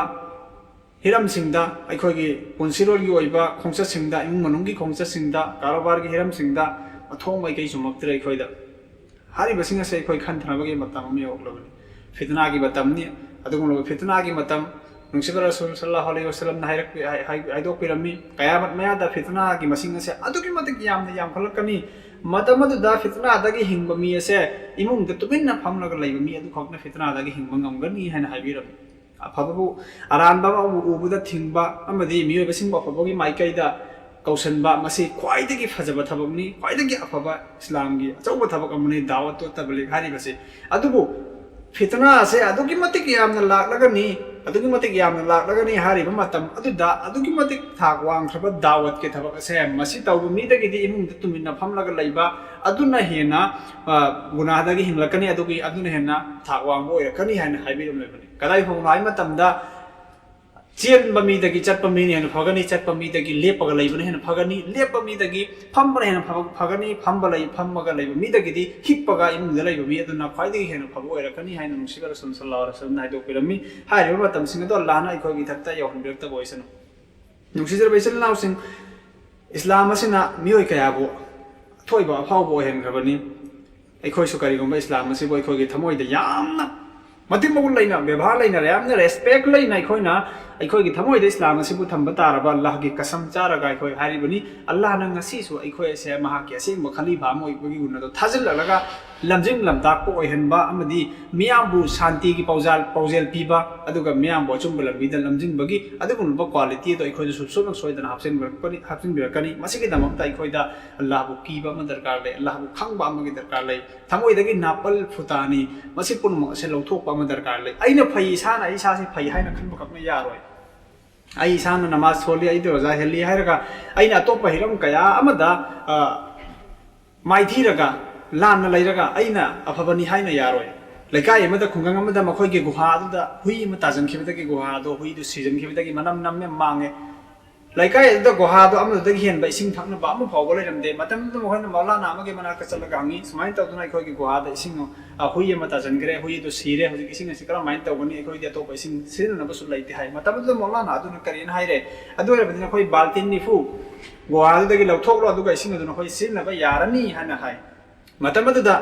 ꯍꯤꯔꯝꯁꯤꯡꯗ, ꯑꯩꯈꯣꯏꯒꯤ ꯄꯨꯟꯁꯤꯔꯣꯜꯒꯤ ꯑꯣꯏꯕ ꯈꯣꯡꯆꯠꯁꯤꯡꯗ, ꯏꯃꯨꯡ ꯃꯅꯨꯡꯒꯤ ꯈꯣꯡꯆꯠꯁꯤꯡꯗ, ꯀꯔꯕꯥꯔꯒꯤ ꯍꯤꯔꯝꯁꯤꯡꯗ ꯃꯊꯣꯡ ꯃꯥꯏꯀꯩ ꯆꯨꯝꯃꯛꯇ꯭ꯔꯦ ꯑꯩꯈꯣꯏꯗ꯫ ꯍꯥꯏꯔꯤꯕꯁꯤꯡ ꯑꯁꯦ ꯑꯩꯈꯣꯏ ꯈꯟꯊꯅꯕꯒꯤ ꯃꯇꯝ ꯑꯃ ꯌꯧꯔꯛꯂꯕꯅꯤ꯫ ꯐꯤꯇꯅꯥꯒꯤ ꯃꯇꯝꯅꯤ꯫ ꯑꯗꯨꯒꯨꯝꯂꯕ ꯐꯤꯇꯅꯥꯒꯤ ꯃꯇꯝ, ꯅꯨꯡꯁꯤꯕ ꯔꯁꯨꯜ ꯁꯜꯂꯜꯂꯥꯍꯨ ꯑꯂꯩꯍꯤ ꯋꯥꯁꯜꯂꯝꯅ ꯍꯥꯏꯔꯛꯄꯤ-, ꯍꯥꯏ-, ꯍꯥꯏ-, ꯍꯥꯏꯗꯣꯛꯄꯤꯔꯝꯃꯤ, ꯀꯌꯥꯃꯠ ꯃꯌꯥꯗ ꯐꯤꯇꯅꯥꯒꯤ ꯃꯁꯤꯡ ꯑꯁꯦ ꯑꯗꯨꯛꯀꯤ ꯃꯇꯤꯛ ꯌꯥꯝꯅ ꯌꯥꯝꯈꯠꯂꯛꯀꯅꯤ꯫ ꯃꯇꯝ ꯑꯗꯨꯗ ꯐꯤꯇꯅꯥꯗꯒꯤ ꯍꯤꯡꯕ ꯃꯤ ꯑꯁꯦ ꯏꯃꯨꯡꯗ ꯇꯨꯃꯤꯟꯅ ꯐꯝꯂꯒ ꯂꯩꯕ ꯃꯤ ꯑꯗꯨꯈꯛꯅ ꯐꯤꯇꯅꯥꯗꯒꯤ ꯍꯤꯡꯕ ꯉꯝꯒꯅꯤ ꯍꯥꯏꯅ ꯍꯥꯏꯕꯤꯔꯝꯃꯤ꯫ ꯑꯐꯕꯕꯨ, ꯑꯔꯥꯟꯕ ꯑꯃꯕꯨ ꯎꯕꯗ ꯊꯤꯡꯕ ꯑꯃꯗꯤ ꯃꯤꯑꯣꯏꯕꯁꯤꯡꯕꯨ ꯑꯐꯕꯒꯤ ꯃꯥꯏꯀꯩꯗ ꯀꯧꯁꯟꯕ, ꯃꯁꯤ ꯈ꯭ꯋꯥꯏꯗꯒꯤ ꯐꯖꯕ ꯊꯕꯛꯅꯤ, ꯈ꯭ꯋꯥꯏꯗꯒꯤ ꯑꯐꯕ ꯏꯁꯂꯥꯝꯒꯤ ꯑꯆꯧꯕ ꯊꯕꯛ ꯑꯃꯅꯤ, ꯗꯥꯋꯠꯇꯨ ꯇꯕꯂꯤꯒ ꯍꯥꯏꯔꯤꯕꯁꯤ꯫ ꯑꯗꯨꯕꯨ ꯐꯤꯇꯅꯥ ꯑꯁꯦ ꯑꯗꯨꯛꯀꯤ ꯃꯇꯤꯛ ꯌꯥꯝꯅ ꯂꯥꯛꯂꯒꯅꯤ, ꯑꯗꯨꯛꯀꯤ ꯃꯇꯤꯛ ꯌꯥꯝꯅ ꯂꯥꯛꯂꯒꯅꯤ ꯍꯥꯏꯔꯤꯕ ꯃꯇꯝ ꯑꯗꯨꯗ ꯑꯗꯨꯛꯀꯤ ꯃꯇꯤꯛ ꯊꯥꯛ ꯋꯥꯡꯈ꯭ꯔꯕ ꯗꯥꯋꯠꯀꯤ ꯊꯕꯛ ꯑꯁꯦ ꯃꯁꯤ ꯇꯧꯕ ꯃꯤꯗꯒꯤꯗꯤ ꯏꯃꯨꯡꯗ ꯇꯨꯃꯤꯟꯅ ꯐꯝꯂꯒ ꯂꯩꯕ ꯑꯗꯨꯅ ꯍꯦꯟꯅ, ꯑ, ꯒꯨꯅꯥꯍꯗꯒꯤ ꯍꯤꯡꯂꯛꯀꯅꯤ, ꯑꯗꯨꯒꯤ, ꯑꯗꯨꯅ ꯍꯦꯟꯅ ꯊꯥꯛ ꯋꯥꯡꯕ ꯑꯣꯏꯔꯛꯀꯅꯤ ꯍꯥꯏꯅ ꯍꯥꯏꯕꯤꯔꯝꯂꯕꯅꯤ꯫ ꯀꯗꯥꯏ ꯐꯥꯎꯕꯅꯣ ꯍꯥꯏ ꯃꯇꯝꯗ, ꯆꯦꯟꯕ ꯃꯤꯗꯒꯤ ꯆꯠꯄ ꯃꯤꯅ ꯍꯦꯟꯅ ꯐꯒꯅꯤ, ꯆꯠꯄ ꯃꯤꯗꯒꯤ ꯂꯦꯞꯄꯒ ꯂꯩꯕꯅ ꯍꯦꯟꯅ ꯐꯒꯅꯤ, ꯂꯦꯞꯄ ꯃꯤꯗꯒꯤ ꯐꯝꯕꯅ ꯍꯦꯟꯅ ꯐ-, ꯐꯒꯅꯤ, ꯐꯝꯕ ꯂꯩ-, ꯐꯝꯃꯒ ꯂꯩꯕ ꯃꯤꯗꯒꯤꯗꯤ ꯍꯤꯞꯄꯒ ꯏꯃꯨꯡꯗ ꯂꯩꯕ ꯃꯤ ꯑꯗꯨꯅ ꯈ꯭ꯋꯥꯏꯗꯒꯤ ꯍꯦꯟꯅ ꯐꯕ ꯑꯣꯏꯔꯛꯀꯅꯤ ꯍꯥꯏꯅ ꯅꯨꯡꯁꯤꯕ ꯔꯁꯨꯜ ꯁꯜꯂꯥꯍꯨ ꯑꯂꯩꯍꯤ ꯋꯥꯁꯜꯂꯝꯅ ꯍꯥꯏꯗꯣꯛꯄꯤꯔꯝꯃꯤ꯫ ꯍꯥꯏꯔꯤꯕ ꯃꯇꯝꯁꯤꯡ ꯑꯗꯣ ꯑꯜꯂꯥꯍꯅ ꯑꯩꯈꯣꯏꯒꯤ ꯏꯊꯛꯇ ꯌꯧꯍꯟꯕꯤꯔꯛꯇꯕ ꯑꯣꯏꯁꯅꯨ꯫ ꯅꯨꯡꯁꯤꯖꯔꯕ ꯏꯆꯤꯜ ꯏꯅꯥꯎꯁꯤꯡ, ꯏꯁꯂꯥꯝ ꯑꯁꯤꯅ ꯃꯤꯑꯣꯏ ꯀꯌꯥꯕꯨ ꯑꯊꯣꯏꯕ ꯑꯐꯥꯎꯕ ꯑꯣꯏꯍꯟꯈ꯭ꯔꯕꯅꯤ꯫ ꯑꯩꯈꯣꯏꯁꯨ ꯀꯔꯤꯒꯨꯝꯕ ꯏꯁꯂꯥꯝ ꯑꯁꯤꯕꯨ ꯑꯩꯈꯣꯏꯒꯤ ꯊꯃꯣꯏꯗ ꯌꯥꯝꯅ ꯃꯇꯤꯛ ꯃꯒꯨꯟ ꯂꯩꯅ, ꯕꯦꯕꯥꯔ ꯂꯩꯅ, ꯌꯥꯝꯅ ꯔꯦꯁꯄꯦꯛ ꯂꯩꯅ ꯑꯩꯈꯣꯏꯅ ꯑꯩꯈꯣꯏꯒꯤ ꯊꯃꯣꯏꯗ ꯏꯁꯂꯥꯝ ꯑꯁꯤꯕꯨ ꯊꯝꯕ ꯇꯥꯔꯕ ꯑꯜꯂꯥꯍꯒꯤ ꯀꯁꯝ ꯆꯥꯔꯒ ꯑꯩꯈꯣꯏ ꯍꯥꯏꯔꯤꯕꯅꯤ, ꯑꯜꯂꯥꯍꯅ ꯉꯁꯤꯁꯨ ꯑꯩꯈꯣꯏ ꯑꯁꯦ ꯃꯍꯥꯛꯀꯤ ꯑꯁꯦꯡꯕ ꯈꯂꯤꯐꯥ ꯑꯃ ꯑꯣꯏꯕꯒꯤ ꯒꯨꯟ ꯑꯗꯣ ꯊꯥꯖꯤꯜꯂꯛꯂꯒ ꯂꯝꯖꯤꯡ ꯂꯝꯇꯥꯛꯄ ꯑꯣꯏꯍꯟꯕ ꯑꯃꯗꯤ ꯃꯤꯌꯥꯝꯕꯨ ꯁꯥꯟꯇꯤꯒꯤ ꯄꯥꯎꯖꯥꯜ, ꯄꯥꯎꯖꯦꯜ ꯄꯤꯕ, ꯑꯗꯨꯒ ꯃꯤꯌꯥꯝꯕꯨ ꯑꯆꯨꯝꯕ ꯂꯝꯕꯤꯗ ꯂꯝꯖꯤꯡꯕꯒꯤ ꯑꯗꯨꯒꯨꯝꯂꯕ ꯀ꯭ꯋꯥꯂꯤꯇꯤ ꯑꯗꯣ ꯑꯩꯈꯣꯏꯗ ꯁꯨꯡꯁꯣꯏ ꯁꯣꯏꯗꯅ ꯍꯥꯞꯆꯤꯟꯕꯤꯔꯛꯄꯅꯤ, ꯍꯥꯞꯆꯤꯟꯕꯤꯔꯛꯀꯅꯤ꯫ ꯃꯁꯤꯒꯤꯗꯃꯛꯇ ꯑꯩꯈꯣꯏꯗ ꯑꯜꯂꯥꯍꯕꯨ ꯀꯤꯕ ꯑꯃ ꯗꯔꯀꯥꯔ ꯂꯩ, ꯑꯜꯂꯥꯍꯕꯨ ꯈꯪꯕ ꯑꯃꯒꯤ ꯗꯔꯀꯥꯔ ꯂꯩ, ꯊꯃꯣꯏꯗꯒꯤ ꯅꯥꯄꯜ ꯐꯨꯇꯥꯅꯤ, ꯃꯁꯤ ꯄꯨꯝꯅꯃꯛ ꯑꯁꯦ ꯂꯧꯊꯣꯛꯄ ꯑꯃ ꯗꯔꯀꯥꯔ ꯂꯩ꯫ ꯑꯩꯅ ꯐꯩ, ꯏꯁꯥꯅ ꯑꯩ ꯏꯁꯥꯁꯤ ꯐꯩ ꯍꯥꯏꯅ ꯈꯟꯕ ꯈꯛꯅ ꯌꯥꯔꯣꯏ꯫ ꯑꯩ ꯏꯁꯥꯅ ꯅꯃꯥꯖ ꯁꯣꯜꯂꯤ, ꯑꯩꯗꯤ ꯔꯣꯖꯥ ꯍꯦꯜꯂꯤ ꯍꯥꯏꯔꯒ ꯑꯩꯅ ꯑꯇꯣꯞꯄ ꯍꯤꯔꯝ ꯀꯌꯥ ꯑꯃꯗ, ꯑ, ꯃꯥꯏꯊꯤꯔꯒ, ꯂꯥꯟꯅ ꯂꯩꯔꯒ ꯑꯩꯅ ꯑꯐꯕꯅꯤ ꯍꯥꯏꯅ ꯌꯥꯔꯣꯏ꯫ ꯂꯩꯀꯥꯏ ꯑꯃꯗ, ꯈꯨꯡꯒꯪ ꯑꯃꯗ ꯃꯈꯣꯏꯒꯤ ꯒꯨꯍꯥ ꯑꯗꯨꯗ ꯍꯨꯏ ꯑꯃ ꯇꯥꯁꯤꯟꯈꯤꯕꯗꯒꯤ ꯒꯨꯍꯥ ꯑꯗꯣ ꯍꯨꯏꯗꯨ ꯁꯤꯖꯤꯟꯈꯤꯕꯗꯒꯤ ꯃꯅꯝ ꯅꯝꯃꯦ, ꯃꯥꯡꯉꯦ꯫ ꯂꯩꯀꯥꯏ ꯑꯗꯨꯗ ꯒꯨꯍꯥꯗꯣ ꯑꯃꯗꯨꯗꯒꯤ ꯍꯦꯟꯕ ꯏꯁꯤꯡ ꯊꯛꯅꯕ ꯑꯃ ꯐꯥꯎꯕ ꯂꯩꯔꯝꯗꯦ꯫ ꯃꯇꯝꯗꯨꯗ ꯃꯈꯣꯏꯅ ꯃꯧꯂꯥꯅꯥ ꯑꯃꯒꯤ ꯃꯅꯥꯛꯇ ꯆꯠꯂꯒ ꯍꯪꯉꯤ, "ꯁꯨꯃꯥꯏꯅ ꯇꯧꯗꯅ ꯑꯩꯈꯣꯏꯒꯤ ꯒꯨꯍꯥꯗ ꯏꯁꯤꯡ, ꯑ, ꯍꯨꯏ ꯑꯃ ꯇꯥꯁꯤꯟꯈ꯭ꯔꯦ, ꯍꯨꯏ ꯑꯗꯨ ꯁꯤꯔꯦ, ꯍꯧꯖꯤꯛ ꯏꯁꯤꯡ ꯑꯁꯤ ꯀꯔꯝꯍꯥꯏꯅ ꯇꯧꯒꯅꯤ? ꯑꯩꯈꯣꯏꯗꯤ ꯑꯇꯣꯞꯄ ꯏꯁꯤꯡ ꯁꯤꯖꯤꯟꯅꯅꯕꯁꯨ ꯂꯩꯇꯦ" ꯍꯥꯏ꯫ ꯃꯇꯝꯗꯨꯗ ꯃꯧꯂꯥꯅꯥ ꯑꯗꯨꯅ ꯀꯔꯤꯅ ꯍꯥꯏꯔꯦ? "ꯑꯗꯨ ꯑꯣꯏꯔꯕꯗꯤ ꯅꯈꯣꯏ ꯕꯥꯜꯇꯤꯟ ꯅꯤꯐꯨ ꯒꯨꯍꯥꯗꯨꯗꯒꯤ ꯂꯧꯊꯣꯛꯂꯣ, ꯑꯗꯨꯒ ꯏꯁꯤꯡ ꯑꯗꯨ ꯅꯈꯣꯏ ꯁꯤꯖꯤꯟꯅꯕ ꯌꯥꯔꯅꯤ" ꯍꯥꯏꯅ ꯍꯥꯏ꯫ ꯃꯇꯝ ꯑꯗꯨꯗ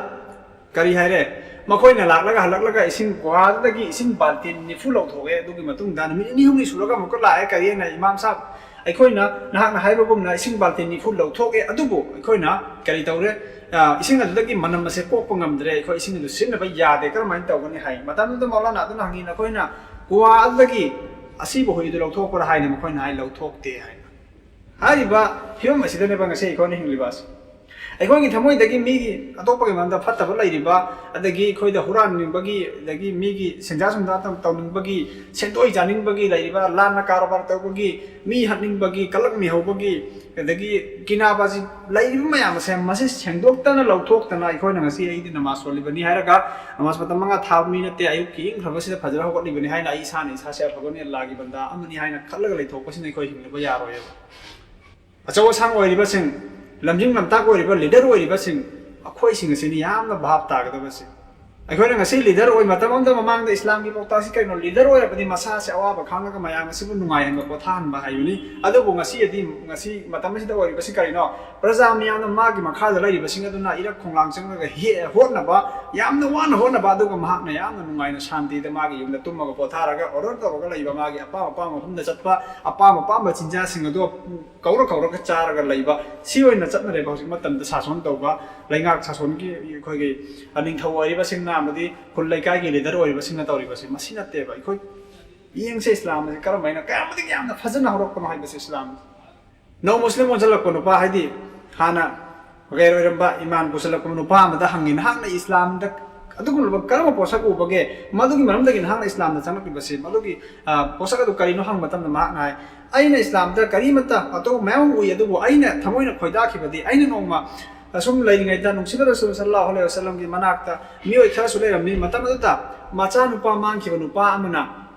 ꯀꯔꯤ ꯍꯥꯏꯔꯦ? ꯃꯈꯣꯏꯅ ꯂꯥꯛꯂꯒ, ꯍꯜꯂꯛꯂꯒ ꯏꯁꯤꯡ ꯒꯨꯍꯥꯗꯨꯗꯒꯤ ꯏꯁꯤꯡ ꯕꯥꯜꯇꯤꯟ ꯅꯤꯐꯨ ꯂꯧꯊꯣꯛꯑꯦ꯫ ꯑꯗꯨꯒꯤ ꯃꯇꯨꯡꯗ ꯅꯨꯃꯤꯠ ꯅꯤꯅꯤ ꯍꯨꯝꯅꯤ ꯁꯨꯔꯒ ꯑꯃꯨꯛꯀ ꯂꯥꯛꯑꯦ꯫ ꯀꯔꯤ ꯍꯥꯏꯅ, "ꯏꯃꯥꯝ ꯁꯥꯍꯕ, ꯑꯩꯈꯣꯏꯅ ꯅꯍꯥꯛꯅ ꯍꯥꯏꯕꯒꯨꯝꯅ ꯏꯁꯤꯡ ꯕꯥꯜꯇꯤꯟ ꯅꯤꯐꯨ ꯂꯧꯊꯣꯛꯑꯦ, ꯑꯗꯨꯕꯨ ꯑꯩꯈꯣꯏꯅ ꯀꯔꯤ ꯇꯧꯔꯦ? ꯑ, ꯏꯁꯤꯡ ꯑꯗꯨꯗꯒꯤ ꯃꯅꯝ ꯑꯁꯦ ꯀꯣꯛꯄ ꯉꯝꯗ꯭ꯔꯦ, ꯑꯩꯈꯣꯏ ꯏꯁꯤꯡ ꯑꯗꯨ ꯁꯤꯖꯤꯟꯅꯕ ꯌꯥꯗꯦ, ꯀꯔꯝꯍꯥꯏꯅ ꯇꯧꯒꯅꯤ?" ꯍꯥꯏ꯫ ꯃꯇꯝꯗꯨꯗ ꯃꯧꯂꯥꯅꯥ ꯑꯗꯨꯅ ꯍꯪꯉꯤ, "ꯅꯈꯣꯏꯅ ꯒꯨꯍꯥ ꯑꯗꯨꯗꯒꯤ ꯑꯁꯤꯕ ꯍꯨꯏꯗꯨ ꯂꯧꯊꯣꯛꯄ꯭ꯔꯥ?" ꯍꯥꯏꯅ ꯃꯈꯣꯏꯅ ꯍꯥꯏ, "ꯂꯧꯊꯣꯛꯇꯦ" ꯍꯥꯏꯅ꯫ ꯍꯥꯏꯔꯤꯕ ꯐꯤꯕꯝ ꯑꯁꯤꯗꯅꯦꯕ ꯉꯁꯤ ꯑꯩꯈꯣꯏꯅ ꯍꯤꯡꯂꯤꯕ ꯑꯁꯤ꯫ ꯑꯩꯈꯣꯏꯒꯤ ꯊꯃꯣꯏꯗꯒꯤ ꯃꯤꯒꯤ ꯑꯇꯣꯞꯄꯒꯤ ꯃꯔꯝꯗ ꯐꯠꯇꯕ ꯂꯩꯔꯤꯕ, ꯑꯗꯒꯤ ꯑꯩꯈꯣꯏꯗ ꯍꯨꯔꯥꯟꯅꯤꯡꯕꯒꯤ, ꯑꯗꯒꯤ ꯃꯤꯒꯤ ꯁꯦꯟꯖꯥ ꯁꯨꯝꯖꯥ ꯇꯧꯅꯤꯡꯕꯒꯤ, ꯁꯦꯟꯗꯣꯏ ꯆꯥꯅꯤꯡꯕꯒꯤ ꯂꯩꯔꯤꯕ, ꯂꯥꯟꯅ ꯀꯔꯕꯥꯔ ꯇꯧꯕꯒꯤ, ꯃꯤ ꯍꯥꯠꯅꯤꯡꯕꯒꯤ, ꯀꯂꯛ ꯃꯤꯍꯧꯕꯒꯤ, ꯑꯗꯒꯤ ꯀꯤꯅꯥꯕꯥꯖꯤ ꯂꯩꯔꯤꯕ ꯃꯌꯥꯝ ꯑꯁꯦ ꯃꯁꯤ ꯁꯦꯡꯗꯣꯛꯇꯅ ꯂꯧꯊꯣꯛꯇꯅ ꯑꯩꯈꯣꯏꯅ ꯉꯁꯤ ꯑꯩꯗꯤ ꯅꯃꯥꯖ ꯁꯣꯜꯂꯤꯕꯅꯤ ꯍꯥꯏꯔꯒ, ꯅꯃꯥꯖ ꯃꯇꯝ ꯃꯉꯥ ꯊꯥꯕ ꯃꯤ ꯅꯠꯇꯦ, ꯑꯌꯨꯛꯀꯤ ꯏꯪꯈ꯭ꯔꯕꯁꯤꯗ ꯐꯖꯔ ꯍꯧꯒꯠꯂꯤꯕꯅꯤ ꯍꯥꯏꯅ ꯑꯩ ꯏꯁꯥꯅ ꯏꯁꯥꯁꯦ ꯑꯐꯕꯅꯤ, ꯑꯜꯂꯥꯒꯤ ꯕꯟꯗꯥ ꯑꯃꯅꯤ ꯍꯥꯏꯅ ꯈꯜꯂꯒ ꯂꯩꯊꯣꯛꯄꯁꯤꯅ ꯑꯩꯈꯣꯏ ꯍꯤꯡꯂꯕ ꯌꯥꯔꯣꯏꯕ꯫ ꯑꯆꯧ ꯑꯁꯥꯡ ꯑꯣꯏꯔꯤꯕꯁꯤꯡ, ꯂꯝꯖꯤꯡ ꯂꯝꯇꯥꯛ ꯑꯣꯏꯔꯤꯕ ꯂꯤꯗꯔ ꯑꯣꯏꯔꯤꯕꯁꯤꯡ, ꯑꯩꯈꯣꯏꯁꯤꯡ ꯑꯁꯤꯅꯤ ꯌꯥꯝꯅ ꯚꯥꯞ ꯇꯥꯒꯗꯕꯁꯤ꯫ ꯑꯩꯈꯣꯏꯅ ꯉꯁꯤ ꯂꯤꯗꯔ ꯑꯣꯏ ꯃꯇꯝ ꯑꯃꯗ ꯃꯃꯥꯡꯗ ꯏꯁꯂꯥꯝꯒꯤ ꯄꯥꯎꯇꯥꯛꯁꯤ ꯀꯩꯅꯣ? ꯂꯤꯗꯔ ꯑꯣꯏꯔꯕꯗꯤ ꯃꯁꯥꯁꯦ ꯑꯋꯥꯕ ꯈꯥꯡꯂꯒ ꯃꯌꯥꯝ ꯑꯁꯤꯕꯨ ꯅꯨꯡꯉꯥꯏꯍꯟꯕ, ꯄꯣꯊꯥꯍꯟꯕ ꯍꯥꯏꯕꯅꯤ꯫ ꯑꯗꯨꯕꯨ ꯉꯁꯤꯗꯤ, ꯉꯁꯤ ꯃꯇꯝ ꯑꯁꯤꯗ ꯑꯣꯏꯔꯤꯕꯁꯤ ꯀꯔꯤꯅꯣ? ꯄ꯭ꯔꯖꯥ ꯃꯤꯌꯥꯝꯅ ꯃꯥꯒꯤ ꯃꯈꯥꯗ ꯂꯩꯔꯤꯕꯁꯤꯡ ꯑꯗꯨꯅ ꯏꯔꯛ ꯈꯣꯡꯂꯥꯡ ꯆꯪꯂꯒ ꯍꯦ-, ꯍꯣꯠꯅꯕ, ꯌꯥꯝꯅ ꯋꯥꯅ ꯍꯣꯠꯅꯕ, ꯑꯗꯨꯒ ꯃꯍꯥꯛꯅ ꯌꯥꯝꯅ ꯅꯨꯡꯉꯥꯏꯅ ꯁꯥꯟꯇꯤꯗ ꯃꯥꯒꯤ ꯌꯨꯝꯗ ꯇꯨꯝꯃꯒ ꯄꯣꯊꯥꯔꯒ ꯑꯣꯔꯗꯔ ꯇꯧꯔꯒ ꯂꯩꯕ, ꯃꯥꯒꯤ ꯑꯄꯥꯝ ꯑꯄꯥꯝꯕ ꯃꯐꯝꯗ ꯆꯠꯄ, ꯑꯄꯥꯝ ꯑꯄꯥꯝꯕ ꯆꯤꯟꯖꯥꯛꯁꯤꯡ ꯑꯗꯨ ꯀꯧꯔ ꯀꯧꯔꯒ ꯆꯥꯔꯒ ꯂꯩꯕ, ꯁꯤ ꯑꯣꯏꯅ ꯆꯠꯅꯔꯦꯕ ꯍꯧꯖꯤꯛ ꯃꯇꯝꯗ ꯁꯥꯁꯣꯟ ꯇꯧꯕ, ꯂꯩꯉꯥꯛ ꯁꯥꯁꯣꯟꯒꯤ ꯑꯩꯈꯣꯏꯒꯤ ꯅꯤꯡꯊꯧ ꯑꯣꯏꯔꯤꯕꯁꯤꯡꯅ ꯑꯃꯗꯤ ꯈꯨꯜ ꯂꯩꯀꯥꯏꯒꯤ ꯂꯤꯗꯔ ꯑꯣꯏꯔꯤꯕꯁꯤꯡꯅ ꯇꯧꯔꯤꯕꯁꯤ ꯃꯁꯤ ꯅꯠꯇꯦꯕ꯫ ꯑꯩꯈꯣꯏ ꯌꯦꯡꯁꯦ ꯏꯁꯂꯥꯝ ꯑꯁꯤ ꯀꯔꯝ ꯍꯥꯏꯅ ꯀꯌꯥꯝ ꯃꯇꯤꯛ ꯌꯥꯝꯅ ꯐꯖꯅ ꯍꯧꯔꯛꯄꯅꯣ ꯍꯥꯏꯕꯁꯤ ꯏꯁꯂꯥꯝ꯫ ꯅꯧ ꯃꯨꯁꯂꯤꯝ ꯑꯣꯟꯁꯤꯜꯂꯛꯄ ꯅꯨꯄꯥ, ꯍꯥꯏꯗꯤ ꯍꯥꯟꯅ ꯒꯩꯔ ꯑꯣꯏꯔꯝꯕ ꯏꯃꯥꯟ ꯄꯨꯁꯤꯜꯂꯛꯄ ꯅꯨꯄꯥ ꯑꯃꯗ ꯍꯪꯉꯤ, "ꯅꯍꯥꯛꯅ ꯏꯁꯂꯥꯝꯗ ꯑꯗꯨꯒꯨꯝꯂꯕ ꯀꯔꯝꯕ ꯄꯣꯠꯁꯛ ꯎꯕꯒꯦ? ꯃꯗꯨꯒꯤ ꯃꯔꯝꯗꯒꯤ ꯅꯍꯥꯛꯅ ꯏꯁꯂꯥꯝꯗ ꯆꯪꯂꯛꯂꯤꯕꯁꯤ, ꯃꯗꯨꯒꯤ, ꯑ, ꯄꯣꯠꯁꯛ ꯑꯗꯨ ꯀꯔꯤꯅꯣ?" ꯍꯪꯕ ꯃꯇꯝꯗ ꯃꯍꯥꯛꯅ ꯍꯥꯏ, "ꯑꯩꯅ ꯏꯁꯂꯥꯝꯗ ꯀꯔꯤꯃꯠꯇ ꯑꯇꯣꯞꯄ ꯃꯌꯥꯝ ꯑꯃ ꯎꯏ, ꯑꯗꯨꯕꯨ ꯑꯩꯅ ꯊꯃꯣꯏꯅ ꯈꯣꯏꯗꯥꯈꯤꯕꯗꯤ, ꯑꯩꯅ ꯅꯣꯡꯃ ꯑꯁꯨꯝ ꯂꯩꯔꯤꯉꯩꯗ ꯅꯨꯡꯁꯤꯕ ꯔꯁꯨꯜ ꯁꯜꯂꯜꯂꯥꯍꯨ ꯑꯂꯩꯍꯤ ꯋꯥꯁꯜꯂꯝꯒꯤ ꯃꯅꯥꯛꯇ ꯃꯤꯑꯣꯏ ꯈꯔꯁꯨ ꯂꯩꯔꯝꯃꯤ꯫ ꯃꯇꯝ ꯑꯗꯨꯗ ꯃꯆꯥꯅꯨꯄꯥ ꯃꯥꯡꯈꯤꯕ ꯅꯨꯄꯥ ꯑꯃꯅ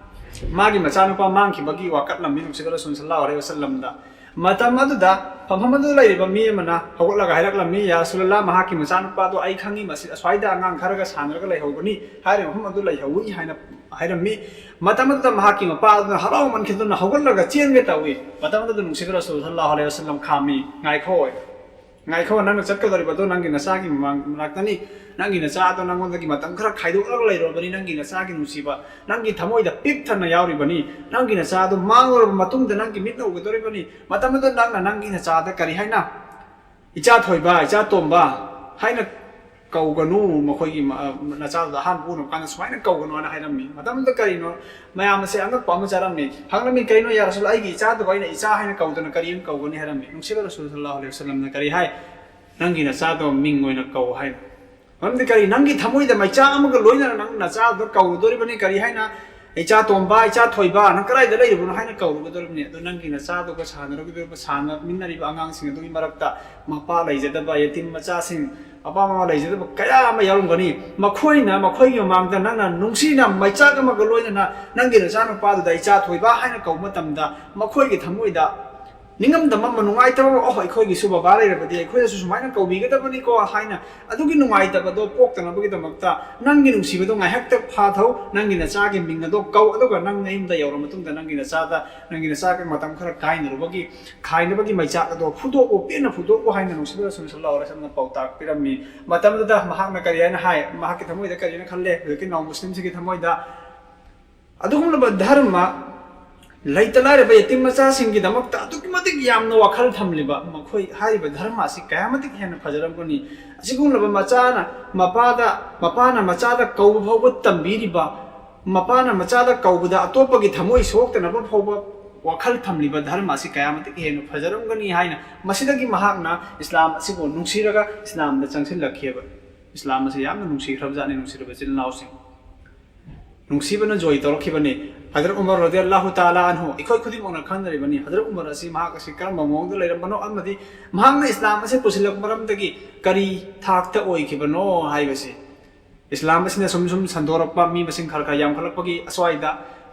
ꯃꯥꯒꯤ ꯃꯆꯥꯅꯨꯄꯥ ꯃꯥꯡꯈꯤꯕꯒꯤ ꯋꯥꯀꯠꯂꯝꯃꯤ ꯅꯨꯡꯁꯤꯕ ꯔꯁꯨꯜ ꯁꯜꯂꯜꯂꯥꯍꯨ ꯑꯂꯩꯍꯤ ꯋꯥꯁꯜꯂꯝꯗ꯫ ꯃꯇꯝ ꯑꯗꯨꯗ ꯐꯝꯐꯝ ꯑꯗꯨꯗ ꯂꯩꯔꯤꯕ ꯃꯤ ꯑꯃꯅ ꯍꯧꯒꯠꯂꯒ ꯍꯥꯏꯔꯛꯂꯝꯃꯤ, "ꯌꯥ ꯔꯁꯨꯂꯜꯂꯥꯍ, ꯃꯍꯥꯛꯀꯤ ꯃꯆꯥꯅꯨꯄꯥꯗꯣ ꯑꯩ ꯈꯪꯉꯤ, ꯃꯁꯤ ꯑꯁ꯭ꯋꯥꯏꯗ ꯑꯉꯥꯡ ꯈꯔꯒ ꯁꯥꯟꯅꯔꯒ ꯂꯩꯍꯧꯕꯅꯤ" ꯍꯥꯏꯔꯤꯕ ꯃꯐꯝ ꯑꯗꯨ ꯂꯩꯍꯧꯏ ꯍꯥꯏꯅ ꯍꯥꯏꯔꯝꯃꯤ꯫ ꯃꯇꯝ ꯑꯗꯨꯗ ꯃꯍꯥꯛꯀꯤ ꯃꯄꯥ ꯑꯗꯨꯅ ꯍꯔꯥꯎꯃꯟꯈꯤꯗꯨꯅ ꯍꯧꯒꯠꯂꯒ ꯆꯦꯟꯒꯦ ꯇꯧꯏ꯫ ꯃꯇꯝ ꯑꯗꯨꯗ ꯅꯨꯡꯁꯤꯕ ꯔꯁꯨꯜ ꯁꯜꯂꯜꯂꯥꯍꯨ ꯑꯂꯩꯍꯤ ꯋꯥꯁꯜꯂꯝ ꯈꯥꯝꯃꯤ, "ꯉꯥꯏꯈꯣ, ꯉꯥꯏꯈꯣ, ꯅꯪꯅ ꯆꯠꯀꯗꯧꯔꯤꯕꯗꯣ ꯅꯪꯒꯤ ꯅꯆꯥꯒꯤ ꯃꯃꯥꯡ-, ꯃꯅꯥꯛꯇꯅꯤ꯫ ꯅꯪꯒꯤ ꯅꯆꯥꯗꯣ ꯅꯪꯉꯣꯟꯗꯒꯤ ꯃꯇꯝ ꯈꯔ ꯈꯥꯏꯗꯣꯛꯂꯒ ꯂꯩꯔꯨꯔꯕꯅꯤ, ꯅꯪꯒꯤ ꯅꯆꯥꯒꯤ ꯅꯨꯡꯁꯤꯕ, ꯅꯪꯒꯤ ꯊꯃꯣꯏꯗ ꯄꯤꯛ ꯊꯟꯅ ꯌꯥꯎꯔꯤꯕꯅꯤ꯫ ꯅꯪꯒꯤ ꯅꯆꯥꯗꯣ ꯃꯥꯡꯂꯨꯔꯕ ꯃꯇꯨꯡꯗ ꯅꯪꯒꯤ ꯃꯤꯠꯅ ꯎꯒꯗꯧꯔꯤꯕꯅꯤ꯫ ꯃꯇꯝ ꯑꯗꯨꯗ ꯅꯪꯅ ꯅꯪꯒꯤ ꯅꯆꯥꯗ ꯀꯔꯤ ꯍꯥꯏꯅ, 'ꯏꯆꯥ ꯊꯣꯏꯕ, ꯏꯆꯥ ꯇꯣꯝꯕ' ꯍꯥꯏꯅ ꯀꯧꯒꯅꯨ꯫ ꯃꯈꯣꯏꯒꯤ ꯃ-, ꯅꯆꯥꯗꯨꯗ ꯑꯍꯥꯟꯕ ꯎꯅꯕ ꯀꯥꯟꯗ ꯁꯨꯃꯥꯏꯅ ꯀꯧꯒꯅꯨ" ꯍꯥꯏꯅ ꯍꯥꯏꯔꯝꯃꯤ꯫ ꯃꯇꯝꯗꯨꯗ ꯀꯔꯤꯅꯣ? ꯃꯌꯥꯝ ꯑꯁꯦ ꯑꯉꯛꯄ ꯑꯃ ꯆꯥꯔꯝꯃꯤ꯫ ꯍꯪꯂꯝꯃꯤ, "ꯀꯩꯅꯣ ꯌꯥ ꯔꯁꯨꯜ, ꯑꯩꯒꯤ ꯏꯆꯥꯗꯨꯕꯨ ꯑꯩꯅ ꯏꯆꯥ ꯍꯥꯏꯅ ꯀꯧꯗꯅ ꯀꯔꯤ ꯑꯃ ꯀꯧꯒꯅꯤ?" ꯍꯥꯏꯔꯝꯃꯤ꯫ ꯅꯨꯡꯁꯤꯕ ꯔꯁꯨꯜ ꯁꯜꯂꯜꯂꯥꯍꯨ ꯑꯂꯩꯍꯤ ꯋꯥꯁꯜꯂꯝꯅ ꯀꯔꯤ ꯍꯥꯏ? ꯅꯪꯒꯤ ꯅꯆꯥꯗꯣ ꯃꯤꯡ ꯑꯣꯏꯅ ꯀꯧ ꯍꯥꯏꯅ꯫ ꯃꯔꯝꯗꯤ ꯀꯔꯤ? ꯅꯪꯒꯤ ꯊꯃꯣꯏꯗ ꯃꯩꯆꯥꯛ ꯑꯃꯒ ꯂꯣꯏꯅꯅ ꯅꯪ ꯅꯆꯥꯗꯣ ꯀꯧꯔꯨꯗꯣꯔꯤꯕꯅꯤ꯫ ꯀꯔꯤ ꯍꯥꯏꯅ? "ꯏꯆꯥ ꯇꯣꯝꯕ, ꯏꯆꯥ ꯊꯣꯏꯕ, ꯅꯪ ꯀꯗꯥꯏꯗ ꯂꯩꯔꯤꯕꯅꯣ?" ꯍꯥꯏꯅ ꯀꯧꯔꯨꯒꯗꯣꯔꯤꯕꯅꯤ꯫ ꯑꯗꯨ ꯅꯪꯒꯤ ꯅꯆꯥꯗꯨꯒ ꯁꯥꯟꯅꯔꯨꯒꯗꯧꯔꯤꯕ, ꯁꯥꯟꯅꯃꯤꯟꯅꯔꯤꯕ ꯑꯉꯥꯡꯁꯤꯡ ꯑꯗꯨꯒꯤ ꯃꯔꯛꯇ ꯃꯄꯥ ꯂꯩꯖꯗꯕ, ꯌꯦꯇꯤꯝ ꯃꯆꯥꯁꯤꯡ, ꯃꯄꯥ ꯃꯃꯥ ꯂꯩꯖꯗꯕ ꯀꯌꯥ ꯑꯃ ꯌꯥꯎꯔꯝꯒꯅꯤ꯫ ꯃꯈꯣꯏꯅ ꯃꯈꯣꯏꯒꯤ ꯃꯃꯥꯡꯗ ꯅꯪꯅ ꯅꯨꯡꯁꯤꯅ ꯃꯩꯆꯥꯛ ꯑꯃꯒ ꯂꯣꯏꯅꯅ ꯅꯪꯒꯤ ꯅꯆꯥꯅꯨꯄꯥꯗꯨꯗ "ꯏꯆꯥ ꯊꯣꯏꯕ" ꯍꯥꯏꯅ ꯀꯧꯕ ꯃꯇꯝꯗ, ꯃꯈꯣꯏꯒꯤ ꯊꯃꯣꯏꯗ ꯅꯤꯡꯉꯝꯗꯕ ꯑꯃ, ꯅꯨꯡꯉꯥꯏꯇꯕ ꯑꯃ, "ꯑꯣ, ꯑꯩꯈꯣꯏꯒꯤꯁꯨ ꯕꯕꯥ ꯂꯩꯔꯕꯗꯤ ꯑꯩꯈꯣꯏꯅꯁꯨ ꯁꯨꯃꯥꯏꯅ ꯀꯧꯕꯤꯒꯗꯕꯅꯤꯀꯣ" ꯍꯥꯏꯅ ꯑꯗꯨꯒꯤ ꯅꯨꯡꯉꯥꯏꯇꯕꯗꯣ ꯄꯣꯛꯇꯅꯕꯒꯤꯗꯃꯛꯇ ꯅꯪꯒꯤ ꯅꯨꯡꯁꯤꯕꯗꯣ ꯉꯥꯏꯍꯥꯛꯇ ꯐꯥꯊꯧ, ꯅꯪꯒꯤ ꯅꯆꯥꯒꯤ ꯃꯤꯡ ꯑꯗꯣ ꯀꯧ, ꯑꯗꯨꯒ ꯅꯪ ꯅꯌꯨꯝꯗ ꯌꯧꯔ ꯃꯇꯨꯡꯗ ꯅꯪꯒꯤ ꯅꯆꯥꯗ, ꯅꯪꯒꯤ ꯅꯆꯥꯒ ꯃꯇꯝ ꯈꯔ ꯀꯥꯏꯅꯔꯨꯕꯒꯤ, ꯈꯥꯏꯅꯕꯒꯤ ꯃꯩꯆꯥꯛ ꯑꯗꯣ ꯐꯨꯗꯣꯛꯎ, ꯄꯦꯟꯅ ꯐꯨꯗꯣꯛꯎ ꯍꯥꯏꯅ ꯅꯨꯡꯁꯤꯕ ꯔꯁꯨꯜ ꯁꯜꯂꯜꯂꯥꯍꯨ ꯑꯂꯩꯍꯤ ꯋꯥꯁꯜꯂꯝꯅ ꯄꯥꯎꯇꯥꯛ ꯄꯤꯔꯝꯃꯤ꯫ ꯃꯇꯝꯗꯨꯗ ꯃꯍꯥꯛꯅ ꯀꯔꯤ ꯍꯥꯏꯅ ꯍꯥꯏ? ꯃꯍꯥꯛꯀꯤ ꯊꯃꯣꯏꯗ ꯀꯔꯤꯅ ꯈꯜꯂꯦ? ꯍꯧꯖꯤꯛꯀꯤ ꯅꯧ ꯃꯨꯁꯂꯤꯝꯁꯤꯒꯤ ꯊꯃꯣꯏꯗ ꯑꯗꯨꯒꯨꯝꯂꯕ ꯙꯔꯃ, ꯂꯩꯇ ꯂꯥꯏꯔꯕ ꯌꯦꯇꯤꯝ ꯃꯆꯥꯁꯤꯡꯒꯤꯗꯃꯛꯇ ꯑꯗꯨꯛꯀꯤ ꯃꯇꯤꯛ ꯌꯥꯝꯅ ꯋꯥꯈꯜ ꯊꯝꯂꯤꯕ, ꯃꯈꯣꯏ ꯍꯥꯏꯔꯤꯕ ꯙꯔꯃ ꯑꯁꯤ ꯀꯌꯥꯃꯇꯤꯛ ꯍꯦꯟꯅ ꯐꯖꯔꯝꯒꯅꯤ꯫ ꯑꯁꯤꯒꯨꯝꯂꯕ ꯃꯆꯥꯅ ꯃꯄꯥꯗ, ꯃꯄꯥꯅ ꯃꯆꯥꯗ ꯀꯧꯕ ꯐꯥꯎꯕ ꯇꯝꯕꯤꯔꯤꯕ, ꯃꯄꯥꯅ ꯃꯆꯥꯗ ꯀꯧꯕꯗ ꯑꯇꯣꯞꯄꯒꯤ ꯊꯃꯣꯏ ꯁꯣꯛꯇꯅꯕ ꯐꯥꯎꯕ ꯋꯥꯈꯜ ꯊꯝꯂꯤꯕ ꯙꯔꯃ ꯑꯁꯤ ꯀꯌꯥꯃꯇꯤꯛ ꯍꯦꯟꯅ ꯐꯖꯔꯝꯒꯅꯤ ꯍꯥꯏꯅ ꯃꯁꯤꯗꯒꯤ ꯃꯍꯥꯛꯅ ꯏꯁꯂꯥꯝ ꯑꯁꯤꯕꯨ ꯅꯨꯡꯁꯤꯔꯒ ꯏꯁꯂꯥꯝꯗ ꯆꯪꯁꯤꯜꯂꯛꯈꯤꯑꯕ꯫ ꯏꯁꯂꯥꯝ ꯑꯁꯤ ꯌꯥꯝꯅ ꯅꯨꯡꯁꯤꯈ꯭ꯔꯕꯖꯥꯠꯅꯤ, ꯅꯨꯡꯁꯤꯔꯕ ꯏꯆꯤꯜ ꯏꯅꯥꯎꯁꯤꯡ꯫ ꯅꯨꯡꯁꯤꯕꯅ ꯖꯣꯏ ꯇꯧꯔꯛꯈꯤꯕꯅꯤ꯫ ꯍꯖꯔꯠ ꯎꯃꯔ ꯔꯗꯤꯌꯜꯂꯥꯍꯨ ꯇꯥꯂꯥ ꯑꯟꯍꯨ, ꯑꯩꯈꯣꯏ ꯈꯨꯗꯤꯡꯃꯛꯅ ꯈꯪꯅꯔꯤꯕꯅꯤ꯫ ꯍꯖꯔꯠ ꯎꯃꯔ ꯑꯁꯤ ꯃꯍꯥꯛ ꯑꯁꯤ ꯀꯔꯝꯕ ꯃꯑꯣꯡꯗ ꯂꯩꯔꯝꯕꯅꯣ ꯑꯃꯗꯤ ꯃꯍꯥꯛꯅ ꯏꯁꯂꯥꯝ ꯑꯁꯤ ꯄꯨꯁꯤꯜꯂꯛꯄ ꯃꯔꯝꯗꯒꯤ ꯀꯔꯤ ꯊꯥꯛꯇ ꯑꯣꯏꯈꯤꯕꯅꯣ ꯍꯥꯏꯕꯁꯤ꯫ ꯏꯁꯂꯥꯝ ꯑꯁꯤꯅ ꯁꯨꯝ ꯁꯨꯝ ꯁꯟꯗꯣꯔꯛꯄ, ꯃꯤ ꯃꯁꯤꯡ ꯈꯔ ꯈꯔ ꯌꯥꯝꯈꯠꯂꯛꯄꯒꯤ ꯑꯁ꯭ꯋꯥꯏꯗ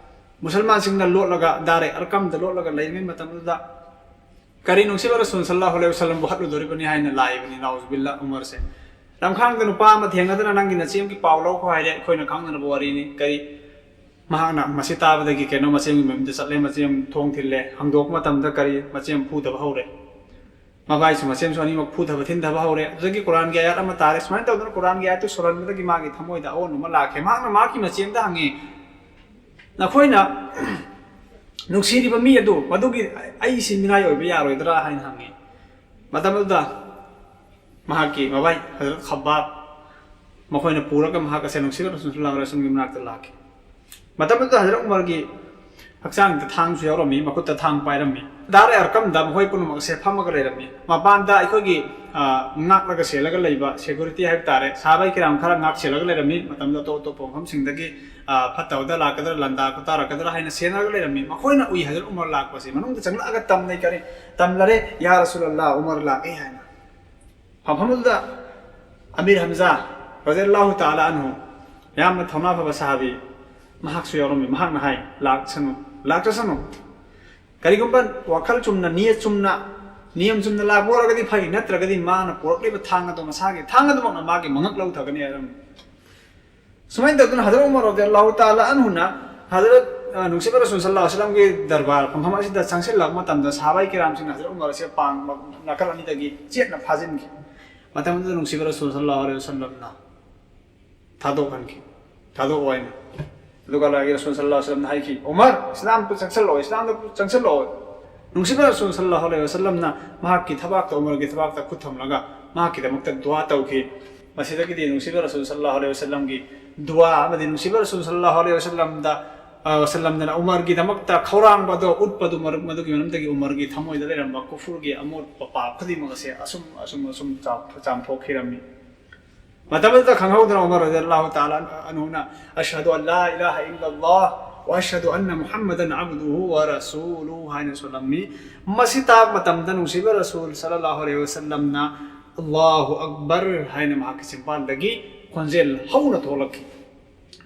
ꯃꯨꯁꯜꯃꯥꯟꯁꯤꯡꯅ ꯂꯣꯠꯂꯒ ꯗꯥꯔꯦ ꯑꯔꯀꯝꯗ ꯂꯣꯠꯂꯒ ꯂꯩꯔꯤꯉꯩ ꯃꯇꯝꯗꯨꯗ ꯀꯔꯤ ꯅꯨꯡꯁꯤꯕ ꯔꯁꯨꯜ ꯁꯜꯂꯥꯍꯨ ꯑꯂꯩꯍꯤ ꯋꯥꯁꯜꯂꯝꯕꯨ ꯍꯥꯠꯂꯨꯗꯣꯔꯤꯕꯅꯤ ꯍꯥꯏꯅ ꯂꯥꯛꯏꯕꯅꯤ, ꯅꯥꯎꯖꯨꯕꯤꯜꯂꯥ꯫ ꯎꯃꯔꯁꯦ ꯂꯝꯈꯥꯡꯗ ꯅꯨꯄꯥ ꯑꯃ ꯊꯦꯡꯅꯗꯅ "ꯅꯪꯒꯤ ꯅꯆꯦ ꯑꯃꯒꯤ ꯄꯥꯎ ꯂꯧꯈꯣ" ꯍꯥꯏꯔꯦ꯫ ꯑꯩꯈꯣꯏꯅ ꯈꯪꯅꯔꯕ ꯋꯥꯔꯤꯅꯤ꯫ ꯀꯔꯤ? ꯃꯍꯥꯛꯅ ꯃꯁꯤ ꯇꯥꯕꯗꯒꯤ ꯀꯩꯅꯣ ꯃꯆꯦ ꯑꯃꯒꯤ ꯃꯌꯨꯝꯗ ꯆꯠꯂꯦ, ꯃꯆꯦ ꯑꯃ ꯊꯣꯡ ꯊꯤꯜꯂꯦ꯫ ꯍꯥꯡꯗꯣꯛꯄ ꯃꯇꯝꯗ ꯀꯔꯤ? ꯃꯆꯦ ꯑꯃ ꯐꯨꯊꯕ ꯍꯧꯔꯦ꯫ ꯃꯕꯥꯏꯁꯨ ꯃꯆꯦ ꯑꯃꯁꯨ ꯑꯅꯤꯃꯛ ꯐꯨꯊꯕ ꯊꯤꯟꯊꯕ ꯍꯧꯔꯦ꯫ ꯑꯗꯨꯗꯒꯤ ꯀꯨꯔꯥꯟꯒꯤ ꯑꯥꯌꯥꯠ ꯑꯃ ꯇꯥꯔꯦ꯫ ꯁꯨꯃꯥꯏꯅ ꯇꯧꯗꯅ ꯀꯨꯔꯥꯟꯒꯤ ꯑꯥꯌꯥꯠꯇꯨ ꯁꯣꯜꯍꯟꯕꯗꯒꯤ ꯃꯥꯒꯤ ꯊꯃꯣꯏꯗ ꯑꯑꯣꯟꯕ ꯑꯃ ꯂꯥꯛꯈꯤ꯫ ꯃꯍꯥꯛꯅ ꯃꯍꯥꯛꯀꯤ ꯃꯆꯦ ꯑꯃꯗ ꯍꯪꯉꯤ, "ꯅꯈꯣꯏꯅ ꯅꯨꯡꯁꯤꯔꯤꯕ ꯃꯤ ꯑꯗꯨ, ꯃꯗꯨꯒꯤ ꯑꯩꯁꯤ ꯃꯤꯅꯥꯏ ꯑꯣꯏꯕ ꯌꯥꯔꯣꯏꯗ꯭ꯔꯥ?" ꯍꯥꯏꯅ ꯍꯪꯉꯤ꯫ ꯃꯇꯝ ꯑꯗꯨꯗ ꯃꯍꯥꯛꯀꯤ ꯃꯕꯥꯏ ꯍꯖꯔꯠ ꯈꯕꯥꯕ ꯃꯈꯣꯏꯅ ꯄꯨꯔꯒ ꯃꯍꯥꯛ ꯑꯁꯦ ꯅꯨꯡꯁꯤꯔꯕ ꯔꯁꯨꯜ ꯁꯜꯂꯥꯍꯨ ꯑꯂꯩꯍꯤ ꯋꯥꯁꯜꯂꯝꯒꯤ ꯃꯅꯥꯛꯇ ꯂꯥꯛꯈꯤ꯫ ꯃꯇꯝ ꯑꯗꯨꯗ ꯍꯖꯔꯠ ꯎꯃꯔꯒꯤ ꯍꯛꯆꯥꯡꯗ ꯊꯥꯡꯁꯨ ꯌꯥꯎꯔꯝꯃꯤ, ꯃꯈꯨꯠꯇ ꯊꯥꯡ ꯄꯥꯏꯔꯝꯃꯤ꯫ ꯗꯥꯔꯦ ꯑꯔꯀꯝꯗ ꯃꯈꯣꯏ ꯄꯨꯝꯅꯃꯛꯁꯦ ꯐꯝꯃꯒ ꯂꯩꯔꯝꯃꯤ꯫ ꯃꯄꯥꯟꯗ ꯑꯩꯈꯣꯏꯒꯤ, ꯑ, ꯉꯥꯛꯂꯒ ꯁꯦꯜꯂꯒ ꯂꯩꯕ security ꯍꯥꯏꯕ ꯇꯥꯔꯦ, ꯁꯍꯥꯕꯥꯏ ꯀꯤꯔꯥꯝ ꯈꯔ ꯉꯥꯛ ꯁꯦꯜꯂꯒ ꯂꯩꯔꯝꯃꯤ꯫ ꯃꯇꯝꯗ ꯑꯇꯣꯞ ꯑꯇꯣꯞꯄ ꯃꯐꯝꯁꯤꯡꯗꯒꯤ, ꯑ, ꯐꯠꯇꯕꯗ ꯂꯥꯛꯀꯗ꯭ꯔꯥ, ꯂꯥꯟꯗꯥ ꯈꯣꯇꯥꯔꯛꯀꯗ꯭ꯔꯥ ꯍꯥꯏꯅ ꯁꯦꯟꯅꯔꯒ ꯂꯩꯔꯝꯃꯤ꯫ ꯃꯈꯣꯏꯅ ꯎꯏ ꯍꯖꯔꯠ ꯎꯃꯔ ꯂꯥꯛꯄꯁꯦ꯫ ꯃꯅꯨꯡꯗ ꯆꯪꯂꯛꯑꯒ ꯇꯝꯅꯩ ꯀꯔꯤ? ꯇꯝꯂꯔꯦ, "ꯌꯥ ꯔꯁꯨꯂꯜꯂꯥ, ꯎꯃꯔ ꯂꯥꯛꯑꯦ" ꯍꯥꯏꯅ꯫ ꯐꯝꯐꯝꯗꯨꯗ ꯑꯃꯤꯔ ꯍꯝꯖꯥ ꯔꯖꯤꯌꯜꯂꯥꯍꯨ ꯇꯥꯂꯥ ꯑꯟꯍꯨ, ꯌꯥꯝꯅ ꯊꯧꯅꯥ ꯐꯕ ꯁꯍꯥꯕꯤ, ꯃꯍꯥꯛꯁꯨ ꯌꯥꯎꯔꯝꯃꯤ꯫ ꯃꯍꯥꯛꯅ ꯍꯥꯏ, "ꯂꯥꯛꯁꯅꯨ, ꯂꯥꯛꯆꯁꯅꯨ꯫ ꯀꯔꯤꯒꯨꯝꯕ ꯋꯥꯈꯜ ꯆꯨꯝꯅ, ꯅꯤꯌꯠ ꯆꯨꯝꯅ, ꯅꯤꯌꯝ ꯆꯨꯝꯅ ꯂꯥꯛꯄ ꯑꯣꯏꯔꯒꯗꯤ ꯐꯩ, ꯅꯠꯇ꯭ꯔꯒꯗꯤ ꯃꯥꯅ ꯄꯨꯔꯛꯂꯤꯕ ꯊꯥꯡ ꯑꯗꯨ ꯃꯁꯥꯒꯤ ꯊꯥꯡ ꯑꯗꯨꯃꯛꯅ ꯃꯥꯒꯤ ꯃꯉꯛ ꯂꯧꯊꯒꯅꯤ" ꯍꯥꯏꯔꯝꯃꯤ꯫ ꯁꯨꯃꯥꯏꯅ ꯇꯧꯗꯅ ꯍꯖꯔꯠ ꯎꯃꯔ ꯔꯖꯤꯌꯜꯂꯥꯍꯨ ꯇꯥꯂꯥ ꯑꯟꯍꯨꯅ ꯍꯖꯔꯠ, ꯑ, ꯅꯨꯡꯁꯤꯕ ꯔꯁꯨꯜ ꯁꯜꯂꯜꯂꯥꯍꯨ ꯑꯂꯩꯍꯤ ꯋꯥꯁꯜꯂꯝꯒꯤ ꯗꯔꯕꯥꯔ ꯐꯝꯐꯝ ꯑꯁꯤꯗ ꯆꯪꯁꯤꯜꯂꯛꯄ ꯃꯇꯝꯗ, ꯁꯍꯥꯕꯥꯏ ꯀꯤꯔꯥꯝꯁꯤꯡꯅ ꯍꯖꯔꯠ ꯎꯃꯔ ꯑꯁꯤ ꯄꯥꯡ ꯅꯥꯀꯜ ꯑꯅꯤꯗꯒꯤ ꯆꯦꯠꯅ ꯐꯥꯖꯤꯟꯈꯤ꯫ ꯃꯇꯝ ꯑꯗꯨꯗ ꯅꯨꯡꯁꯤꯕ ꯔꯁꯨꯜ ꯁꯜꯂꯜꯂꯥꯍꯨ ꯑꯂꯩꯍꯤ ꯋꯥꯁꯜꯂꯝꯅ ꯊꯥꯗꯣꯛꯍꯟꯈꯤ, ꯊꯥꯗꯣꯛꯑꯣ ꯍꯥꯏꯅ꯫ ꯑꯗꯨꯒ ꯑꯜꯂꯥꯍꯒꯤ ꯔꯁꯨꯜ ꯁꯜꯂꯜꯂꯥꯍꯨ ꯑꯂꯩꯍꯤ ꯋꯥꯁꯜꯂꯝꯅ ꯍꯥꯏꯈꯤ, "ꯎꯃꯔ, ꯏꯁꯂꯥꯝꯗ ꯆꯪꯁꯤꯜꯂꯛꯑꯣ, ꯏꯁꯂꯥꯝꯗ ꯆꯪꯁꯤꯜꯂꯛꯑꯣ"꯫ ꯅꯨꯡꯁꯤꯕ ꯔꯁꯨꯜ ꯁꯜꯂꯜꯂꯥꯍꯨ ꯑꯂꯩꯍꯤ ꯋꯥꯁꯜꯂꯝꯅ ꯃꯍꯥꯛꯀꯤ ꯊꯕꯥꯛꯇ, ꯎꯃꯔꯒꯤ ꯊꯕꯥꯛꯇ ꯈꯨꯠ ꯊꯝꯂꯒ ꯃꯍꯥꯛꯀꯤꯗꯃꯛꯇ ꯗꯨꯋꯥ ꯇꯧꯈꯤ꯫ ꯃꯁꯤꯗꯒꯤꯗꯤ ꯅꯨꯡꯁꯤꯕ ꯔꯁꯨꯜ ꯁꯜꯂꯜꯂꯥꯍꯨ ꯑꯂꯩꯍꯤ ꯋꯥꯁꯜꯂꯝꯒꯤ ꯗꯨꯋꯥ ꯑꯃꯗꯤ ꯅꯨꯡꯁꯤꯕ ꯔꯁꯨꯜ ꯁꯜꯂꯜꯂꯥꯍꯨ ꯑꯂꯩꯍꯤ ꯋꯥꯁꯜꯂꯝꯗ, ꯑ, ꯋꯥꯁꯜꯂꯝꯗꯅ ꯎꯃꯔꯒꯤꯗꯃꯛꯇ ꯈꯧꯔꯥꯡꯕꯗꯣ ꯎꯠꯄꯗꯨ, ꯃꯔꯝ-, ꯃꯗꯨꯒꯤ ꯃꯔꯝꯗꯒꯤ ꯎꯃꯔꯒꯤ ꯊꯃꯣꯏꯗ ꯂꯩꯔꯝꯕ ꯀꯨꯐꯨꯔꯒꯤ ꯑꯃꯣꯠꯄ ꯄꯥꯞ ꯈꯨꯗꯤꯡꯃꯛ ꯑꯁꯦ ꯑꯁꯨꯝ, ꯑꯁꯨꯝ, ꯑꯁꯨꯝ ꯆꯥꯝ-, ꯆꯥꯝꯊꯣꯛꯈꯤꯔꯝꯃꯤ꯫ ꯃꯇꯝ ꯑꯗꯨꯗ ꯈꯪꯍꯧꯗꯅ ꯎꯃꯔ ꯔꯖꯤꯌꯜꯂꯥꯍꯨ ꯇꯥꯂꯥ ꯑꯟꯍꯨꯅ, "ꯑꯁꯍꯗꯨ ꯑꯟ ꯂꯥ ꯏꯂꯥꯍ ꯏꯜꯂꯜꯂꯥꯍ ꯋꯥ ꯑꯁꯍꯗꯨ ꯑꯟꯅ ꯃꯨꯍꯝꯃꯗꯟ ꯑꯕꯗꯨꯍꯨ ꯋꯥ ꯔꯁꯨꯂꯨꯍꯨ" ꯍꯥꯏꯅ ꯁꯣꯜꯂꯝꯃꯤ꯫ ꯃꯁꯤ ꯇꯥꯕ ꯃꯇꯝꯗ ꯅꯨꯡꯁꯤꯕ ꯔꯁꯨꯜ ꯁꯜꯂꯜꯂꯥꯍꯨ ꯑꯂꯩꯍꯤ ꯋꯥꯁꯜꯂꯝꯅ "ꯑꯜꯂꯥꯍꯨ ꯑꯛꯕꯔ" ꯍꯥꯏꯅ ꯃꯍꯥꯛꯀꯤ ꯆꯤꯝꯕꯥꯜꯗꯒꯤ ꯈꯣꯟꯖꯦꯜ ꯍꯧꯅ ꯊꯣꯛꯂꯛꯈꯤ꯫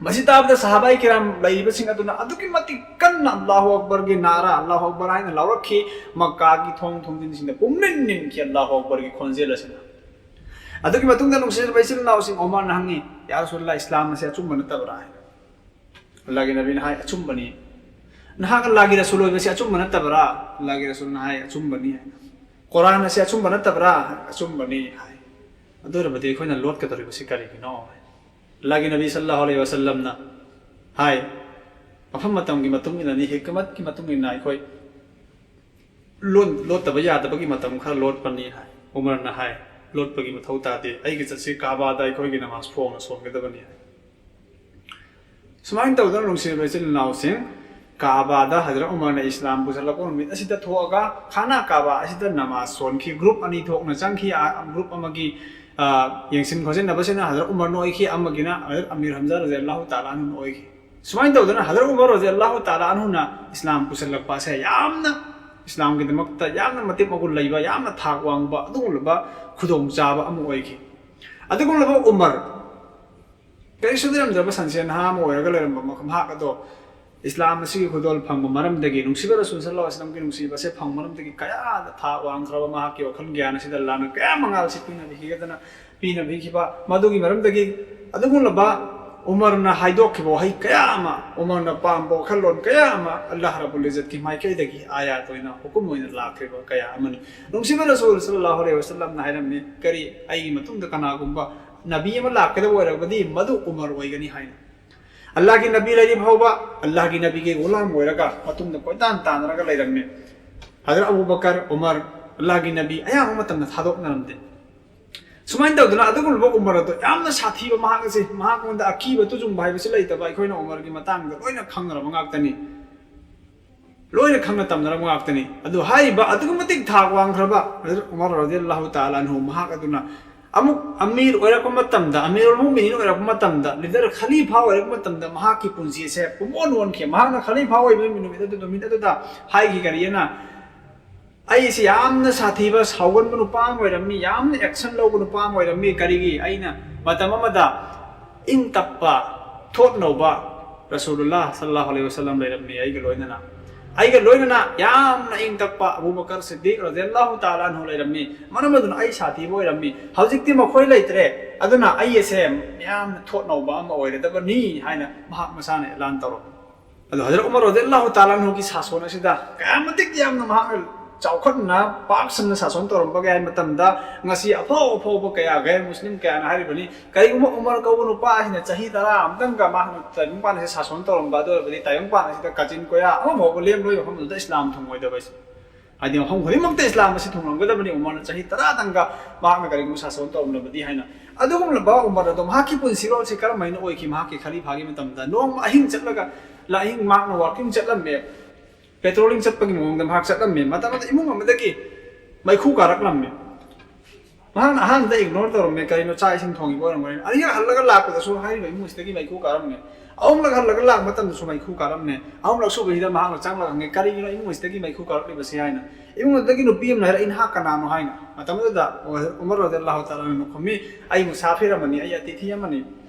ꯃꯁꯤ ꯇꯥꯕꯗ ꯁꯍꯥꯕꯥꯏ ꯀꯤꯔꯥꯝ ꯂꯩꯔꯤꯕꯁꯤꯡ ꯑꯗꯨꯅ ꯑꯗꯨꯛꯀꯤ ꯃꯇꯤꯛ ꯀꯟꯅ "ꯑꯜꯂꯥꯍꯨ ꯑꯛꯕꯔꯒꯤ ꯅꯥꯔꯥ, ꯑꯜꯂꯥꯍꯨ ꯑꯛꯕꯔ" ꯍꯥꯏꯅ ꯂꯥꯎꯔꯛꯈꯤ꯫ ꯃꯛꯀꯥꯒꯤ ꯊꯣꯡ ꯊꯣꯡꯖꯤꯟꯁꯤꯡꯗ ꯄꯨꯝꯅꯤꯟ ꯅꯤꯟꯈꯤ "ꯑꯜꯂꯥꯍꯨ ꯑꯛꯕꯔꯒꯤ" ꯈꯣꯟꯖꯦꯜ ꯑꯁꯤꯅ꯫ ꯑꯗꯨꯒꯤ ꯃꯇꯨꯡꯗ ꯅꯨꯡꯁꯤꯔꯕ ꯏꯆꯤꯜ ꯏꯅꯥꯎꯁꯤꯡ, ꯎꯃꯔꯅ ꯍꯪꯉꯤ, "ꯌꯥ ꯔꯁꯨꯂꯜꯂꯥꯍ, ꯏꯁꯂꯥꯝ ꯑꯁꯤ ꯑꯆꯨꯝꯕ ꯅꯠꯇꯕ꯭ꯔꯥ?" ꯍꯥꯏꯅ꯫ ꯑꯜꯂꯥꯍꯒꯤ ꯅꯕꯤꯅ ꯍꯥꯏ, "ꯑꯆꯨꯝꯕꯅꯤ"꯫ "ꯅꯍꯥꯛ ꯑꯜꯂꯥꯍꯒꯤ ꯔꯁꯨꯜ ꯑꯣꯏꯕꯁꯤ ꯑꯆꯨꯝꯕ ꯅꯠꯇꯕ꯭ꯔꯥ?" ꯑꯜꯂꯥꯍꯒꯤ ꯔꯁꯨꯜꯅ ꯍꯥꯏ, "ꯑꯆꯨꯝꯕꯅꯤ" ꯍꯥꯏꯅ꯫ "ꯀꯨꯔꯥꯟ ꯑꯁꯤ ꯑꯆꯨꯝꯕ ꯅꯠꯇꯕ꯭ꯔꯥ?" "ꯑꯆꯨꯝꯕꯅꯤ" ꯍꯥꯏ꯫ ꯑꯗꯨ ꯑꯣꯏꯔꯕꯗꯤ ꯑꯩꯈꯣꯏꯅ ꯂꯣꯠꯀꯗꯧꯔꯤꯕꯁꯤ ꯀꯔꯤꯒꯤꯅꯣ? ꯑꯜꯂꯥꯍꯒꯤ ꯅꯕꯤ ꯁꯜꯂꯜꯂꯥꯍꯨ ꯑꯂꯩꯍꯤ ꯋꯥꯁꯜꯂꯝꯅ ꯍꯥꯏ, ꯃꯐꯝ ꯃꯇꯝꯒꯤ ꯃꯇꯨꯡ ꯏꯟꯅꯅꯤ, ꯍꯤꯀꯃꯠꯀꯤ ꯃꯇꯨꯡ ꯏꯟꯅ ꯑꯩꯈꯣꯏ ꯂꯣꯟ-, ꯂꯣꯠꯇꯕ ꯌꯥꯗꯕꯒꯤ ꯃꯇꯝ ꯈꯔ ꯂꯣꯠꯄꯅꯤ ꯍꯥꯏ꯫ ꯎꯃꯔꯅ ꯍꯥꯏ, "ꯂꯣꯠꯄꯒꯤ ꯃꯊꯧ ꯇꯥꯗꯦ, ꯑꯩꯒꯤ ꯆꯠꯁꯤ ꯀꯥꯕꯥꯗ ꯑꯩꯈꯣꯏꯒꯤ ꯅꯃꯥꯖ ꯐꯣꯡꯅ ꯁꯣꯟꯒꯗꯕꯅꯤ" ꯍꯥꯏ꯫ ꯁꯨꯃꯥꯏꯅ ꯇꯧꯗꯅ ꯅꯨꯡꯁꯤꯔꯕ ꯏꯆꯤꯜ ꯏꯅꯥꯎꯁꯤꯡ, ꯀꯥꯕꯥꯗ ꯍꯖꯔꯠ ꯎꯃꯔꯅ ꯏꯁꯂꯥꯝ ꯄꯨꯁꯜꯂꯛꯄ ꯅꯨꯃꯤꯠ ꯑꯁꯤꯗ ꯊꯣꯛꯑꯒ ꯈꯥꯅꯥ ꯀꯥꯕꯥ ꯑꯁꯤꯗ ꯅꯃꯥꯖ ꯁꯣꯟꯈꯤ꯫ ꯒ꯭ꯔꯨꯞ ꯑꯅꯤ ꯊꯣꯛꯅ ꯆꯪꯈꯤ꯫ ꯒ꯭ꯔꯨꯞ ꯑꯃꯒꯤ ꯌꯦꯡꯁꯤꯟ ꯈꯣꯠꯆꯤꯟꯅꯕꯁꯤꯅ ꯍꯖꯔꯠ ꯎꯃꯔꯅ ꯑꯣꯏꯈꯤ, ꯑꯃꯒꯤꯅ ꯍꯖꯔꯠ ꯑꯃꯤꯔ ꯍꯝꯖꯥ ꯔꯖꯤ ꯑꯜꯂꯥꯍꯨ ꯇꯥꯂꯥ ꯑꯟꯍꯨꯅ ꯑꯣꯏꯈꯤ꯫ ꯁꯨꯃꯥꯏꯅ ꯇꯧꯗꯅ ꯍꯖꯔꯠ ꯎꯃꯔ ꯔꯖꯤ ꯑꯜꯂꯥꯍꯨ ꯇꯥꯂꯥ ꯑꯟꯍꯨꯅ ꯏꯁꯂꯥꯝ ꯄꯨꯁꯜꯂꯛꯄ ꯑꯁꯦ ꯌꯥꯝꯅ ꯏꯁꯂꯥꯝꯒꯤꯗꯃꯛꯇ ꯌꯥꯝꯅ ꯃꯇꯤꯛ ꯃꯒꯨꯟ ꯂꯩꯕ, ꯌꯥꯝꯅ ꯊꯥꯛ ꯋꯥꯡꯕ ꯑꯗꯨꯒꯨꯝꯂꯕ ꯈꯨꯗꯣꯡꯆꯥꯕ ꯑꯃ ꯑꯣꯏꯈꯤ꯫ ꯑꯗꯨꯒꯨꯝꯂꯕ ꯎꯃꯔ, ꯀꯔꯤꯁꯨ ꯂꯩꯔꯝꯗ꯭ꯔꯕ ꯁꯟꯁꯦ ꯅꯍꯥ ꯑꯃ ꯑꯣꯏꯔꯒ ꯂꯩꯔꯝꯕ ꯃꯍꯥꯛ ꯑꯗꯣ ꯏꯁꯂꯥꯝ ꯑꯁꯤꯒꯤ ꯈꯨꯗꯣꯜ ꯐꯪꯕ ꯃꯔꯝꯗꯒꯤ, ꯅꯨꯡꯁꯤꯕ ꯔꯁꯨꯜ ꯁꯜꯂꯜꯂꯥꯍꯨ ꯑꯂꯥꯏꯍꯤ ꯋꯥꯁꯂꯝꯒꯤ ꯅꯨꯡꯁꯤꯕꯁꯦ ꯐꯪꯕ ꯃꯔꯝꯗꯒꯤ ꯀꯌꯥꯗ ꯊꯥꯛ ꯋꯥꯡꯈ꯭ꯔꯕ ꯃꯍꯥꯛꯀꯤ ꯋꯥꯈꯜ ꯒ꯭ꯌꯥꯟ ꯑꯁꯤꯗ ꯑꯜꯂꯥꯍꯅ ꯀꯌꯥ ꯃꯉꯥꯜ ꯑꯁꯤ ꯄꯤꯅꯕꯤꯈꯤꯒꯗꯅ ꯄꯤꯅꯕꯤꯈꯤꯕ, ꯃꯗꯨꯒꯤ ꯃꯔꯝꯗꯒꯤ ꯑꯗꯨꯒꯨꯝꯂꯕ ꯎꯃꯔꯅ ꯍꯥꯏꯗꯣꯛꯈꯤꯕ ꯋꯥꯍꯩ ꯀꯌꯥ ꯑꯃ, ꯎꯃꯔꯅ ꯄꯥꯝꯕ ꯋꯥꯈꯜꯂꯣꯟ ꯀꯌꯥ ꯑꯃ ꯑꯜꯂꯥꯍ ꯔꯕꯨꯜ ꯏꯖꯠꯀꯤ ꯃꯥꯏꯀꯩꯗꯒꯤ ꯑꯥꯌꯥꯠ ꯑꯣꯏꯅ, ꯍꯨꯀꯨꯝ ꯑꯣꯏꯅ ꯂꯥꯛꯈ꯭ꯔꯤꯕ ꯀꯌꯥ ꯑꯃꯅꯤ꯫ ꯅꯨꯡꯁꯤꯕ ꯔꯁꯨꯜ ꯁꯜꯂꯜꯂꯥꯍꯨ ꯑꯂꯥꯏꯍꯤ ꯋꯥꯁꯂꯝꯅ ꯍꯥꯏꯔꯝꯃꯤ, ꯀꯔꯤ, ꯑꯩꯒꯤ ꯃꯇꯨꯡꯗ ꯀꯅꯥꯒꯨꯝꯕ ꯅꯕꯤ ꯑꯃ ꯂꯥꯛꯀꯗꯕ ꯑꯣꯏꯔꯕꯗꯤ ꯃꯗꯨ ꯎꯃꯔ ꯑꯣꯏꯒꯅꯤ ꯍꯥꯏꯅ꯫ ꯑꯜꯂꯥꯍꯒꯤ ꯅꯕꯤ ꯂꯩꯔꯤ ꯐꯥꯎꯕ, ꯑꯜꯂꯥꯍꯒꯤ ꯅꯕꯤꯒꯤ ꯒꯨꯂꯥꯝ ꯑꯣꯏꯔꯒ ꯃꯇꯨꯡꯗ ꯀꯣꯏꯇꯥꯟ ꯇꯥꯟꯅꯔꯒ ꯂꯩꯔꯝꯃꯤ꯫ ꯍꯖꯔꯠ ꯑꯕꯨ ꯕꯀꯔ, ꯎꯃꯔ, ꯑꯜꯂꯥꯍꯒꯤ ꯅꯕꯤ ꯑꯌꯥꯝꯕ ꯃꯇꯝꯗ ꯊꯥꯗꯣꯛꯅꯔꯝꯗꯦ꯫ ꯁꯨꯃꯥꯏꯅ ꯇꯧꯗꯅ ꯑꯗꯨꯒꯨꯝꯂꯕ ꯎꯃꯔ ꯑꯗꯣ ꯌꯥꯝꯅ ꯁꯥꯊꯤꯕ, ꯃꯍꯥꯛ ꯑꯁꯤ, ꯃꯍꯥꯛꯉꯣꯟꯗ ꯑꯀꯤꯕ ꯇꯨꯖꯨꯡꯕ ꯍꯥꯏꯕꯁꯤ ꯂꯩꯇꯕ, ꯑꯩꯈꯣꯏꯅ ꯎꯃꯔꯒꯤ ꯃꯇꯥꯡꯗ ꯂꯣꯏꯅ ꯈꯪꯅꯔꯕ ꯉꯥꯛꯇꯅꯤ꯫ ꯂꯣꯏꯅ ꯈꯪꯅ ꯇꯝꯅꯔꯕ ꯉꯥꯛꯇꯅꯤ꯫ ꯑꯗꯨ ꯍꯥꯏꯔꯤꯕ ꯑꯗꯨꯛꯀꯤ ꯃꯇꯤꯛ ꯊꯥꯛ ꯋꯥꯡꯈ꯭ꯔꯕ ꯍꯖꯔꯠ ꯎꯃꯔ ꯔꯗꯤꯌꯜꯂꯥꯍꯨ ꯇꯥꯂꯥ ꯑꯟꯍꯨ ꯃꯍꯥꯛ ꯑꯗꯨꯅ ꯑꯃꯨꯛ ꯑꯃꯤꯔ ꯑꯣꯏꯔꯛꯄ ꯃꯇꯝꯗ, ꯑꯃꯤꯔꯨꯜ ꯃꯨꯃꯤꯅꯤꯟ ꯑꯣꯏꯔꯛꯄ ꯃꯇꯝꯗ, ꯂꯤꯗꯔ ꯈꯂꯤꯐꯥ ꯑꯣꯏꯔꯛꯄ ꯃꯇꯝꯗ ꯃꯍꯥꯛꯀꯤ ꯄꯨꯟꯁꯤ ꯑꯁꯦ ꯄꯨꯡꯑꯣꯟ ꯑꯣꯟꯈꯤ꯫ ꯃꯍꯥꯛꯅ ꯈꯂꯤꯐꯥ ꯑꯣꯏꯕ ꯅꯨꯃꯤꯠ ꯑꯗꯨ, ꯅꯨꯃꯤꯠ ꯑꯗꯨꯗ ꯍꯥꯏꯈꯤ ꯀꯔꯤꯅ, "ꯑꯩꯁꯤ ꯌꯥꯝꯅ ꯁꯥꯊꯤꯕ, ꯁꯥꯎꯒꯟꯕ ꯅꯨꯄꯥ ꯑꯃ ꯑꯣꯏꯔꯝꯃꯤ, ꯌꯥꯝꯅ ꯑꯦꯛꯁꯟ ꯂꯧꯕ ꯅꯨꯄꯥ ꯑꯃ ꯑꯣꯏꯔꯝꯃꯤ꯫ ꯀꯔꯤꯒꯤ? ꯑꯩꯅ ꯃꯇꯝ ꯑꯃꯗ ꯏꯪ ꯇꯞꯄ, ꯊꯣꯠ ꯅꯧꯕ ꯔꯁꯨꯂꯨꯜꯂꯥꯍ ꯁꯜꯂꯜꯂꯥꯍꯨ ꯑꯂꯥꯏꯍꯤ ꯋꯥꯁꯂꯝ ꯂꯩꯔꯝꯃꯤ ꯑꯩꯒ ꯂꯣꯏꯅꯅ꯫ ꯑꯩꯒ ꯂꯣꯏꯅꯅ ꯌꯥꯝꯅ ꯏꯪ ꯇꯞꯄ ꯑꯕꯨ ꯕꯀꯔ ꯁꯤꯗꯤꯛ ꯔꯗꯤꯌꯜꯂꯥꯍꯨ ꯇꯥꯂꯥ ꯑꯟꯍꯨ ꯂꯩꯔꯝꯃꯤ꯫ ꯃꯔꯝ ꯑꯗꯨꯅ ꯑꯩ ꯁꯥꯊꯤꯕ ꯑꯣꯏꯔꯝꯃꯤ꯫ ꯍꯧꯖꯤꯛꯇꯤ ꯃꯈꯣꯏ ꯂꯩꯇ꯭ꯔꯦ꯫ ꯑꯗꯨꯅ ꯑꯩ ꯑꯁꯦ ꯌꯥꯝꯅ ꯊꯣꯠ ꯅꯧꯕ ꯑꯃ ꯑꯣꯏꯔꯗꯕꯅꯤ" ꯍꯥꯏꯅ ꯃꯍꯥꯛ ꯃꯁꯥꯅ ꯑꯦꯂꯥꯟ ꯇꯧꯔꯝꯃꯤ꯫ ꯑꯗꯣ ꯍꯖꯔꯠ ꯎꯃꯔ ꯔꯗꯤꯌꯜꯂꯥꯍꯨ ꯇꯥꯂꯥ ꯑꯟꯍꯨꯒꯤ ꯁꯥꯁꯣꯟ ꯑꯁꯤꯗ ꯀꯌꯥ ꯃꯇꯤꯛ ꯌꯥꯝꯅ ꯃꯍꯥꯛꯅ ꯆꯥꯎꯈꯠꯅ, ꯄꯥꯛ ꯁꯟꯅ ꯁꯥꯁꯣꯟ ꯇꯧꯔꯝꯕꯒꯦ ꯍꯥꯏꯕ ꯃꯇꯝꯗ, ꯉꯁꯤ ꯑꯐꯥꯎ ꯑꯐꯥꯎꯕ ꯀꯌꯥ, ꯒꯩꯔ ꯃꯨꯁꯂꯤꯝ ꯀꯌꯥꯅ ꯍꯥꯏꯔꯤꯕꯅꯤ, "ꯀꯔꯤꯒꯨꯝꯕ ꯎꯃꯔ ꯀꯧꯕ ꯅꯨꯄꯥ ꯑꯁꯤꯅ ꯆꯍꯤ ꯇꯔꯥ ꯑꯃꯇꯪꯒ ꯃꯍꯥꯛꯅ ꯇꯥꯏꯕꯪꯄꯥꯟ ꯑꯁꯤ ꯁꯥꯁꯣꯟ ꯇꯧꯔꯝꯕ ꯑꯗꯨ ꯑꯣꯏꯔꯕꯗꯤ, ꯇꯥꯏꯕꯪꯄꯥꯟ ꯑꯁꯤꯗ ꯀꯥꯆꯤꯟ ꯀꯣꯌꯥ ꯑꯃꯐꯥꯎꯕ ꯂꯦꯝꯂꯣꯏ, ꯃꯐꯝꯗꯨꯗ ꯏꯁꯂꯥꯝ ꯊꯨꯡꯉꯣꯏꯗꯕ ꯑꯁꯤ"꯫ ꯍꯥꯏꯗꯤ ꯃꯐꯝ ꯈꯨꯗꯤꯡꯃꯛꯇ ꯏꯁꯂꯥꯝ ꯑꯁꯤ ꯊꯨꯡꯂꯝꯒꯗꯕꯅꯤ, ꯎꯃꯔꯅ ꯆꯍꯤ ꯇꯔꯥꯗꯪꯒ ꯃꯍꯥꯛꯅ ꯀꯔꯤꯒꯨꯝꯕ ꯁꯥꯁꯣꯟ ꯇꯧꯔꯝꯂꯕꯗꯤ ꯍꯥꯏꯅ꯫ ꯑꯗꯨꯒꯨꯝꯂꯕ ꯎꯃꯔ ꯑꯗꯣ ꯃꯍꯥꯛꯀꯤ ꯄꯨꯟꯁꯤꯔꯣꯜꯁꯤ ꯀꯔꯝꯍꯥꯏꯅ ꯑꯣꯏꯈꯤ? ꯃꯍꯥꯛꯀꯤ ꯈꯂꯤꯐꯥꯒꯤ ꯃꯇꯝꯗ ꯅꯣꯡꯃ ꯑꯍꯤꯡ ꯆꯠꯂꯒ ꯑꯍꯤꯡ ꯃꯍꯥꯛꯅ ꯋꯥꯀꯤꯡ ꯆꯠꯂꯝꯃꯦ, ꯄꯦꯇ꯭ꯔꯣꯂꯤꯡ ꯆꯠꯄꯒꯤ ꯃꯑꯣꯡꯗ ꯃꯍꯥꯛ ꯆꯠꯂꯝꯃꯦ꯫ ꯃꯇꯝ ꯑꯗꯨꯗ ꯏꯃꯨꯡ ꯑꯃꯗꯒꯤ ꯃꯩꯈꯨ ꯀꯥꯔꯛꯂꯝꯃꯦ꯫ ꯃꯍꯥꯛꯅ ꯑꯍꯥꯟꯕꯗ ꯏꯒꯅꯣꯔ ꯇꯧꯔꯝꯃꯦ, "ꯀꯔꯤꯅꯣ, ꯆꯥꯛ ꯏꯁꯤꯡ ꯊꯣꯡꯉꯤꯕ ꯑꯣꯏꯔꯝꯒꯅꯤ"꯫ ꯑꯅꯤꯔꯛ ꯍꯜꯂꯒ ꯂꯥꯛꯄꯗꯁꯨ ꯍꯥꯏꯔꯤꯕ ꯏꯃꯨꯡ ꯑꯁꯤꯗꯒꯤ ꯃꯩꯈꯨ ꯀꯥꯔꯝꯃꯦ꯫ ꯑꯍꯨꯝꯂꯛ ꯍꯜꯂꯒ ꯂꯥꯛꯄ ꯃꯇꯝꯗꯁꯨ ꯃꯩꯈꯨ ꯀꯥꯔꯝꯃꯦ꯫ ꯑꯍꯨꯝꯂꯛ ꯁꯨꯕꯁꯤꯗ ꯃꯍꯥꯛꯅ ꯆꯪꯂꯒ ꯍꯪꯉꯦ, "ꯀꯔꯤꯒꯤꯅꯣ ꯏꯃꯨꯡ ꯑꯁꯤꯗꯒꯤ ꯃꯩꯈꯨ ꯀꯥꯔꯛꯂꯤꯕꯁꯤ?" ꯍꯥꯏꯅ꯫ ꯏꯃꯨꯡ ꯑꯗꯨꯗꯒꯤ ꯅꯨꯄꯤ ꯑꯃꯅ ꯍꯥꯏꯔꯛꯏ, "ꯅꯍꯥꯛ ꯀꯅꯥꯅꯣ?" ꯍꯥꯏꯅ꯫ ꯃꯇꯝ ꯑꯗꯨꯗ ꯎꯃꯔ ꯔꯗꯤꯌꯜꯂꯥꯍꯨ ꯇꯥꯂꯥ ꯑꯟꯍꯨꯅ ꯈꯨꯝꯃꯤ, "ꯑꯩ ꯃꯨꯁꯥꯐꯤꯔ ꯑꯃꯅꯤ, ꯑꯩ ꯑꯇꯤꯊꯤ ꯑꯃꯅꯤ꯫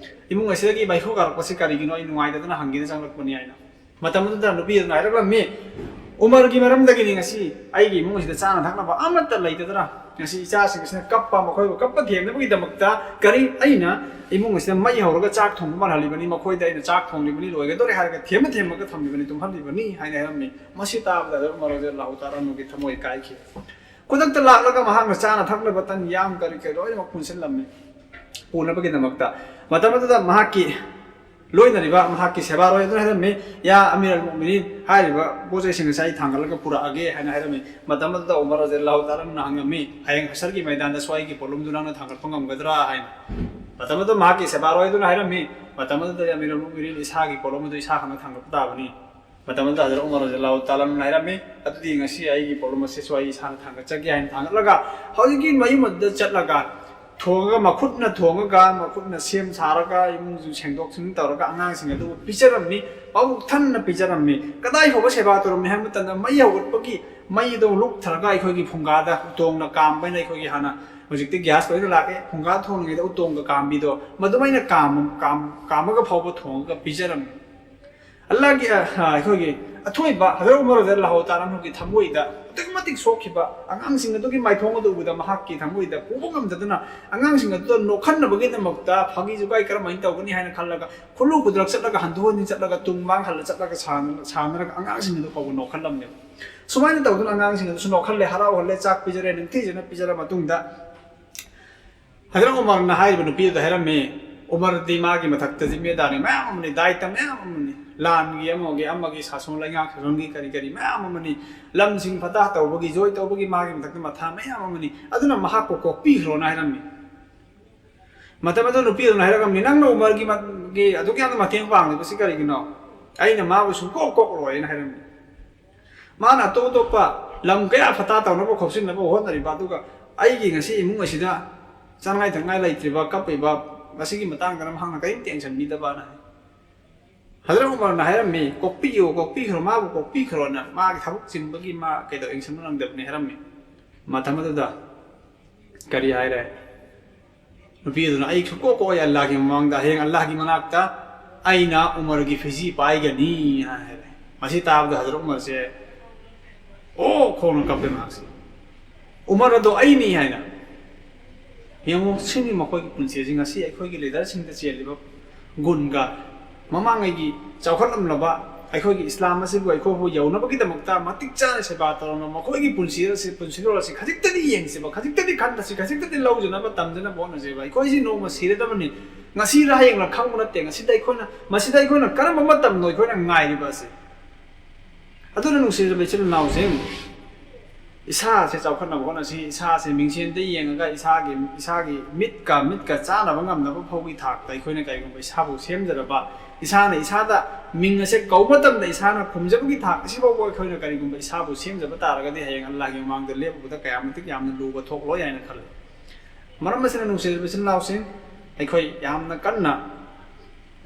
ꯏꯃꯨꯡ ꯑꯁꯤꯗꯒꯤ ꯃꯩꯈꯨ ꯀꯥꯔꯛꯄꯁꯤ ꯀꯔꯤꯒꯤꯅꯣ? ꯑꯩ ꯅꯨꯡꯉꯥꯏꯇꯗꯅ ꯍꯪꯒꯦꯅ ꯆꯪꯂꯛꯄꯅꯤ" ꯍꯥꯏꯅ꯫ ꯃꯇꯝ ꯑꯗꯨꯗ ꯅꯨꯄꯤ ꯑꯗꯨꯅ ꯍꯥꯏꯔꯛꯂꯝꯃꯤ, "ꯎꯃꯔꯒꯤ ꯃꯔꯝꯗꯒꯤꯅꯤ ꯉꯁꯤ ꯑꯩꯒꯤ ꯏꯃꯨꯡ ꯑꯁꯤꯗ ꯆꯥꯅ ꯊꯛꯅꯕ ꯑꯃꯠꯇ ꯂꯩꯇꯗꯅ ꯉꯁꯤ ꯏꯆꯥꯁꯤꯡ ꯑꯁꯤꯅ ꯀꯞꯄ, ꯃꯈꯣꯏꯕꯨ ꯀꯞꯄ ꯊꯦꯝꯅꯕꯒꯤꯗꯃꯛꯇ ꯀꯔꯤ ꯑꯩꯅ ꯏꯃꯨꯡ ꯑꯁꯤꯗ ꯃꯩ ꯍꯧꯔꯒ ꯆꯥꯛ ꯊꯣꯡꯕ ꯃꯥꯜꯍꯜꯂꯤꯕꯅꯤ, ꯃꯈꯣꯏꯗ ꯑꯩꯅ ꯆꯥꯛ ꯊꯣꯡꯂꯤꯕꯅꯤ, ꯂꯣꯏꯒꯗꯧꯔꯦ ꯍꯥꯏꯔꯒ ꯊꯦꯝꯃ ꯊꯦꯝꯃꯒ ꯊꯝꯂꯤꯕꯅꯤ, ꯇꯨꯝꯍꯜꯂꯤꯕꯅꯤ" ꯍꯥꯏꯅ ꯍꯥꯏꯔꯝꯃꯤ꯫ ꯃꯁꯤ ꯇꯥꯕꯗ ꯍꯖꯔꯠ ꯎꯃꯔ ꯔꯗꯤꯌꯜꯂꯥꯍꯨ ꯇꯥꯂꯥ ꯑꯟꯍꯨꯒꯤ ꯊꯃꯣꯏ ꯀꯥꯏꯈꯤ꯫ ꯈꯨꯗꯛꯇ ꯂꯥꯛꯂꯒ ꯃꯍꯥꯛꯅ ꯆꯥꯅ ꯊꯛꯅꯕ ꯇꯟ, ꯌꯥꯝ, ꯀꯔꯤ ꯀꯔꯤ ꯂꯣꯏꯅꯃꯛ ꯄꯨꯟꯁꯤꯜꯂꯝꯃꯤ꯫ ꯄꯨꯅꯕꯒꯤꯗꯃꯛꯇ ꯃꯇꯝ ꯑꯗꯨꯗ ꯃꯍꯥꯛꯀꯤ ꯂꯣꯏꯅꯔꯤꯕ ꯃꯍꯥꯛꯀꯤ ꯁꯦꯕꯥꯔꯣꯏ ꯑꯗꯨꯅ ꯍꯥꯏꯔꯝꯃꯤ, "ꯌꯥ ꯑꯃꯤꯔ ꯑꯜ ꯃꯨꯃꯤꯅꯤꯟ, ꯍꯥꯏꯔꯤꯕ ꯄꯣꯠ ꯆꯩꯁꯤꯡ ꯑꯁꯤ ꯑꯩ ꯊꯥꯡꯒꯠꯂꯒ ꯄꯨꯔꯛꯑꯒꯦ" ꯍꯥꯏꯅ ꯍꯥꯏꯔꯝꯃꯤ꯫ ꯃꯇꯝ ꯑꯗꯨꯗ ꯎꯃꯔ ꯔꯗꯤꯌꯜꯂꯥꯍꯨ ꯇꯥꯂꯥ ꯑꯟꯍꯨꯅ ꯍꯪꯉꯝꯃꯤ, "ꯍꯌꯦꯡ ꯍꯁꯔꯒꯤ ꯃꯩꯗꯥꯟꯗꯁꯨ ꯑꯩꯒꯤ ꯄꯣꯠꯂꯨꯝꯗꯨ ꯅꯪꯅ ꯊꯥꯡꯒꯠꯄ ꯉꯝꯒꯗ꯭ꯔꯥ?" ꯍꯥꯏꯅ꯫ ꯃꯇꯝ ꯑꯗꯨꯗ ꯃꯍꯥꯛꯀꯤ ꯁꯦꯕꯥꯔꯣꯏ ꯑꯗꯨꯅ ꯍꯥꯏꯔꯝꯃꯤ, "ꯃꯇꯝ ꯑꯗꯨꯗ ꯑꯃꯤꯔ ꯑꯜ ꯃꯨꯃꯤꯅꯤꯟ, ꯏꯁꯥꯒꯤ ꯄꯣꯠꯂꯨꯝ ꯑꯗꯨ ꯏꯁꯥ ꯈꯛꯅ ꯊꯥꯡꯒꯠꯄ ꯇꯥꯕꯅꯤ"꯫ ꯃꯇꯝ ꯑꯗꯨꯗ ꯍꯖꯔꯠ ꯎꯃꯔ ꯔꯗꯤꯌꯜꯂꯥꯍꯨ ꯇꯥꯂꯥ ꯑꯟꯍꯨꯅ ꯍꯥꯏꯔꯝꯃꯤ, "ꯑꯗꯨꯗꯤ ꯉꯁꯤ ꯑꯩꯒꯤ ꯄꯣꯠꯂꯨꯝ ꯑꯁꯤꯁꯨ ꯑꯩ ꯏꯁꯥꯅ ꯊꯥꯡꯒꯠꯆꯒꯦ" ꯍꯥꯏꯅ ꯊꯥꯡꯒꯠꯂꯒ ꯍꯧꯖꯤꯛꯀꯤ ꯃꯌꯨꯝ ꯑꯗꯨꯗ ꯆꯠꯂꯒ ꯊꯣꯡꯉꯒ, ꯃꯈꯨꯠꯅ ꯊꯣꯡꯉꯒ, ꯃꯈꯨꯠꯅ ꯁꯦꯝ ꯁꯥꯔꯒ, ꯏꯃꯨꯡꯁꯨ ꯁꯦꯡꯗꯣꯛ ꯁꯦꯡꯖꯤꯟ ꯇꯧꯔꯒ ꯑꯉꯥꯡꯁꯤꯡ ꯑꯗꯨꯕꯨ ꯄꯤꯖꯔꯝꯃꯤ꯫ ꯃꯕꯨꯛ ꯊꯟꯅ ꯄꯤꯖꯔꯝꯃꯤ꯫ ꯀꯗꯥꯏ ꯐꯥꯎꯕ ꯁꯦꯕꯥ ꯇꯧꯔꯝꯃꯤ ꯍꯥꯏꯕ ꯃꯇꯝꯗ, ꯃꯩ ꯍꯧꯒꯠꯄꯒꯤ ꯃꯩꯗꯣ ꯂꯨꯞꯊꯔꯒ ꯑꯩꯈꯣꯏꯒꯤ ꯐꯨꯡꯒꯥꯗ ꯎꯇꯣꯡꯅ ꯀꯥꯝꯕ ꯍꯥꯏꯅ, ꯑꯩꯈꯣꯏꯒꯤ ꯍꯥꯟꯅ, ꯍꯧꯖꯤꯛꯇꯤ ꯒ꯭ꯌꯥꯁ ꯂꯣꯏꯅ ꯂꯥꯛꯑꯦ, ꯐꯨꯡꯒꯥ ꯊꯣꯡꯉꯤꯉꯩꯗ ꯎꯇꯣꯡꯒ ꯀꯥꯝꯕꯤꯗꯣ, ꯃꯗꯨꯃꯥꯏꯅ ꯀꯥꯝ-, ꯀꯥꯝ-, ꯀꯥꯝꯃꯒ ꯐꯥꯎꯕ ꯊꯣꯡꯉꯒ ꯄꯤꯖꯔꯝꯃꯤ꯫ ꯑꯜꯂꯥꯍꯒꯤ, ꯑ, ꯑ, ꯑꯩꯈꯣꯏꯒꯤ ꯑꯊꯣꯏꯕ ꯍꯖꯔꯠ ꯎꯃꯔ ꯔꯗꯤꯌꯜꯂꯥꯍꯨ ꯇꯥꯂꯥ ꯑꯟꯍꯨꯒꯤ ꯊꯃꯣꯏꯗ ꯑꯗꯨꯛꯀꯤ ꯃꯇꯤꯛ ꯁꯣꯛꯈꯤꯕ, ꯑꯉꯥꯡꯁꯤꯡ ꯑꯗꯨꯒꯤ ꯃꯥꯏꯊꯣꯡ ꯑꯗꯨ ꯎꯕꯗ ꯃꯍꯥꯛꯀꯤ ꯊꯃꯣꯏꯗ ꯄꯨꯕ ꯉꯝꯗꯗꯨꯅ, ꯑꯉꯥꯡꯁꯤꯡ ꯑꯗꯨꯗ ꯅꯣꯛꯍꯟꯅꯕꯒꯤꯗꯃꯛꯇ ꯐꯥꯒꯤ ꯖꯨꯒꯥꯏ ꯀꯔꯝꯍꯥꯏꯅ ꯇꯧꯒꯅꯤ ꯍꯥꯏꯅ ꯈꯜꯂꯒ, ꯈꯨꯜꯂꯨ ꯈꯨꯗ꯭ꯔꯛ ꯆꯠꯂꯒ, ꯍꯟꯗꯣꯛ ꯍꯟꯖꯤꯟ ꯆꯠꯂꯒ, ꯇꯨꯡ ꯃꯥꯡ ꯍꯜꯂ ꯆꯠꯂꯒ ꯁꯥꯟꯅ-, ꯁꯥꯟꯅꯔꯒ ꯑꯉꯥꯡꯁꯤꯡ ꯑꯗꯨ ꯐꯥꯎꯕ ꯅꯣꯛꯍꯜꯂꯝꯃꯦꯕ꯫ ꯁꯨꯃꯥꯏꯅ ꯇꯧꯗꯨꯅ ꯑꯉꯥꯡꯁꯤꯡ ꯑꯗꯨꯁꯨ ꯅꯣꯛꯍꯜꯂꯦ, ꯍꯔꯥꯎꯍꯜꯂꯦ, ꯆꯥꯛ ꯄꯤꯖꯔꯦ, ꯅꯤꯡꯊꯤꯖꯅ ꯄꯤꯖꯔ ꯃꯇꯨꯡꯗ, ꯍꯖꯔꯠ ꯎꯃꯔꯅ ꯍꯥꯏꯔꯤꯕ ꯅꯨꯄꯤ ꯑꯗꯨꯗ ꯍꯥꯏꯔꯝꯃꯤ, "ꯎꯃꯔꯗꯤ ꯃꯥꯒꯤ ꯃꯊꯛꯇ ꯖꯤꯝꯃꯦꯗꯥꯔꯤ ꯃꯌꯥꯝ ꯑꯃꯅꯤ, ꯗꯥꯏꯇ ꯃꯌꯥꯝ ꯑꯃꯅꯤ, ꯂꯥꯟꯒꯤ ꯑꯃꯒꯤ, ꯑꯃꯒꯤ ꯁꯥꯁꯣꯟ ꯂꯩꯉꯥꯛ ꯁꯥꯁꯣꯟꯒꯤ ꯀꯔꯤ ꯀꯔꯤ ꯃꯌꯥꯝ ꯑꯃꯅꯤ, ꯂꯝꯁꯤꯡ ꯐꯇꯥꯍ ꯇꯧꯕꯒꯤ, ꯖꯣꯏ ꯇꯧꯕꯒꯤ ꯃꯥꯒꯤ ꯃꯊꯛꯇ ꯃꯊꯥ ꯃꯌꯥꯝ ꯑꯃꯅꯤ, ꯑꯗꯨꯅ ꯃꯍꯥꯛꯄꯨ ꯀꯣꯛꯄꯤꯈ꯭ꯔꯣꯅ" ꯍꯥꯏꯔꯝꯃꯤ꯫ ꯃꯇꯝ ꯑꯗꯨ ꯅꯨꯄꯤ ꯑꯗꯨꯅ ꯍꯥꯏꯔꯛꯂꯝꯃꯤ, "ꯅꯪꯅ ꯎꯃꯔꯒꯤ ꯃ-, ꯒꯤ ꯑꯗꯨꯛ ꯌꯥꯝꯅ ꯃꯇꯦꯡ ꯄꯥꯡꯂꯤꯕꯁꯤ ꯀꯔꯤꯒꯤꯅꯣ? ꯑꯩꯅ ꯃꯥꯕꯨ ꯁꯨꯡꯀꯣꯛ ꯀꯣꯛꯂꯣꯏꯅ ꯍꯥꯏꯔꯝꯃꯤ꯫ ꯃꯥꯅ ꯑꯇꯣꯞ ꯑꯇꯣꯞꯄ ꯂꯝ ꯀꯌꯥ ꯐꯠꯇ ꯇꯧꯅꯕ ꯈꯣꯠꯆꯤꯟꯅꯕ ꯍꯣꯠꯅꯔꯤꯕ, ꯑꯗꯨꯒ ꯑꯩꯒꯤ ꯉꯁꯤ ꯏꯃꯨꯡ ꯑꯁꯤꯗ ꯆꯥꯅꯉꯥꯏ ꯊꯛꯅꯉꯥꯏ ꯂꯩꯇ꯭ꯔꯤꯕ, ꯀꯞꯄꯤꯕ, ꯃꯁꯤꯒꯤ ꯃꯇꯥꯡꯗꯅ ꯃꯍꯥꯛꯅ ꯀꯔꯤꯝꯇ ꯌꯦꯡꯁꯤꯟꯕꯤꯗꯕꯅ ꯍꯥꯏ꯫ ꯍꯖꯔꯠ ꯎꯃꯔꯅ ꯍꯥꯏꯔꯝꯃꯤ, "ꯀꯣꯛꯄꯤꯌꯨ, ꯀꯣꯛꯄꯤꯈ꯭ꯔꯣ, ꯃꯥꯕꯨ ꯀꯣꯛꯄꯤꯈ꯭ꯔꯣꯅ, ꯃꯥꯒꯤ ꯊꯕꯛ ꯆꯤꯟꯕꯒꯤ ꯃꯥ ꯀꯩꯗꯧ ꯌꯦꯡꯁꯤꯟꯕ ꯅꯪꯗꯕꯅꯤ" ꯍꯥꯏꯔꯝꯃꯤ꯫ ꯃꯇꯝ ꯑꯗꯨꯗ ꯀꯔꯤ ꯍꯥꯏꯔꯦ? ꯅꯨꯄꯤ ꯑꯗꯨꯅ, "ꯑꯩ ꯁꯨꯡꯀꯣꯛ ꯀꯣꯛꯑꯣꯏ ꯑꯜꯂꯥꯍꯒꯤ ꯃꯃꯥꯡꯗ, ꯍꯌꯦꯡ ꯑꯜꯂꯥꯍꯒꯤ ꯃꯅꯥꯛꯇ ꯑꯩꯅ ꯎꯃꯔꯒꯤ ꯐꯤꯖꯤ ꯄꯥꯏꯒꯅꯤ" ꯍꯥꯏꯔꯦ꯫ ꯃꯁꯤ ꯇꯥꯕꯗ ꯍꯖꯔꯠ ꯎꯃꯔꯁꯦ ꯑꯣ ꯈꯣꯡꯅ ꯀꯞꯄꯦ ꯃꯍꯥꯛꯁꯦ꯫ ꯎꯃꯔ ꯑꯗꯣ ꯑꯩꯅꯤ ꯍꯥꯏꯅ꯫ ꯌꯦꯡꯉꯨ, ꯁꯤꯅꯤ ꯃꯈꯣꯏꯒꯤ ꯄꯨꯟꯁꯤ ꯑꯁꯤ ꯉꯁꯤ ꯑꯩꯈꯣꯏꯒꯤ ꯂꯤꯗꯔꯁꯤꯡꯗ ꯆꯦꯜꯂꯤꯕ ꯒꯨꯟꯒ ꯃꯃꯥꯡꯉꯩꯒꯤ ꯆꯥꯎꯈꯠꯂꯝꯂꯕ ꯑꯩꯈꯣꯏꯒꯤ ꯏꯁꯂꯥꯝ ꯑꯁꯤꯕꯨ ꯑꯩꯈꯣꯏꯕꯨ ꯌꯧꯅꯕꯒꯤꯗꯃꯛꯇ ꯃꯇꯤꯛ ꯆꯥꯅ ꯁꯦꯕꯥ ꯇꯧꯔꯝꯕ ꯃꯈꯣꯏꯒꯤ ꯄꯨꯟꯁꯤ ꯑꯁꯤ, ꯄꯨꯟꯁꯤꯔꯣꯜ ꯑꯁꯤ ꯈꯖꯤꯛꯇꯗꯤ ꯌꯦꯡꯁꯤꯕ, ꯈꯖꯤꯛꯇꯗꯤ ꯈꯟꯊꯁꯤ, ꯈꯖꯤꯛꯇꯗꯤ ꯂꯧꯖꯅꯕ ꯇꯝꯖꯅꯕ ꯍꯣꯠꯅꯖꯦꯕ꯫ ꯑꯩꯈꯣꯏꯁꯤ ꯅꯣꯡꯃ ꯁꯤꯔꯗꯕꯅꯤ, ꯉꯁꯤꯔ ꯍꯌꯦꯡꯂ ꯈꯪꯕ ꯅꯠꯇꯦ꯫ ꯉꯁꯤꯗ ꯑꯩꯈꯣꯏꯅ, ꯃꯁꯤꯗ ꯑꯩꯈꯣꯏꯅ ꯀꯔꯝꯕ ꯃꯇꯝꯅꯣ ꯑꯩꯈꯣꯏꯅ ꯉꯥꯏꯔꯤꯕ ꯑꯁꯤ? ꯑꯗꯨꯅ ꯅꯨꯡꯁꯤꯔꯕ ꯏꯆꯤꯜ ꯏꯅꯥꯎꯁꯤꯡ, ꯏꯁꯥꯁꯦ ꯆꯥꯎꯈꯠꯅꯕ ꯍꯣꯠꯅꯁꯤ꯫ ꯏꯁꯥꯁꯦ ꯃꯤꯡꯁꯦꯟꯗ ꯌꯦꯡꯉꯒ ꯏꯁꯥꯒꯤ, ꯏꯁꯥꯒꯤ ꯃꯤꯠꯀ, ꯃꯤꯠꯀ ꯆꯥꯅꯕ ꯉꯝꯅꯕ ꯐꯥꯎꯒꯤ ꯊꯥꯛꯇ ꯑꯩꯈꯣꯏꯅ ꯀꯔꯤꯒꯨꯝꯕ ꯏꯁꯥꯕꯨ ꯁꯦꯝꯖꯔꯕ, ꯏꯁꯥꯅ ꯏꯁꯥꯗ ꯃꯤꯡ ꯑꯁꯦ ꯀꯧꯕ ꯃꯇꯝꯗ ꯏꯁꯥꯅ ꯈꯨꯝꯖꯕꯒꯤ ꯊꯥꯛ ꯑꯁꯤꯐꯥꯎꯕ ꯑꯩꯈꯣꯏꯅ ꯀꯔꯤꯒꯨꯝꯕ ꯏꯁꯥꯕꯨ ꯁꯦꯝꯖꯕ ꯇꯥꯔꯒꯗꯤ, ꯍꯌꯦꯡ ꯑꯜꯂꯥꯍꯒꯤ ꯃꯃꯥꯡꯗ ꯂꯦꯞꯄꯨꯕꯗ ꯀꯌꯥ ꯃꯇꯤꯛ ꯌꯥꯝꯅ ꯂꯨꯕ ꯊꯣꯛꯂꯣꯏ ꯍꯥꯏꯅ ꯈꯜꯂꯤ꯫ ꯃꯔꯝ ꯑꯁꯤꯅ, ꯅꯨꯡꯁꯤꯔꯕ ꯏꯆꯤꯜ ꯏꯅꯥꯎꯁꯤꯡ, ꯑꯩꯈꯣꯏ ꯌꯥꯝꯅ ꯀꯟꯅ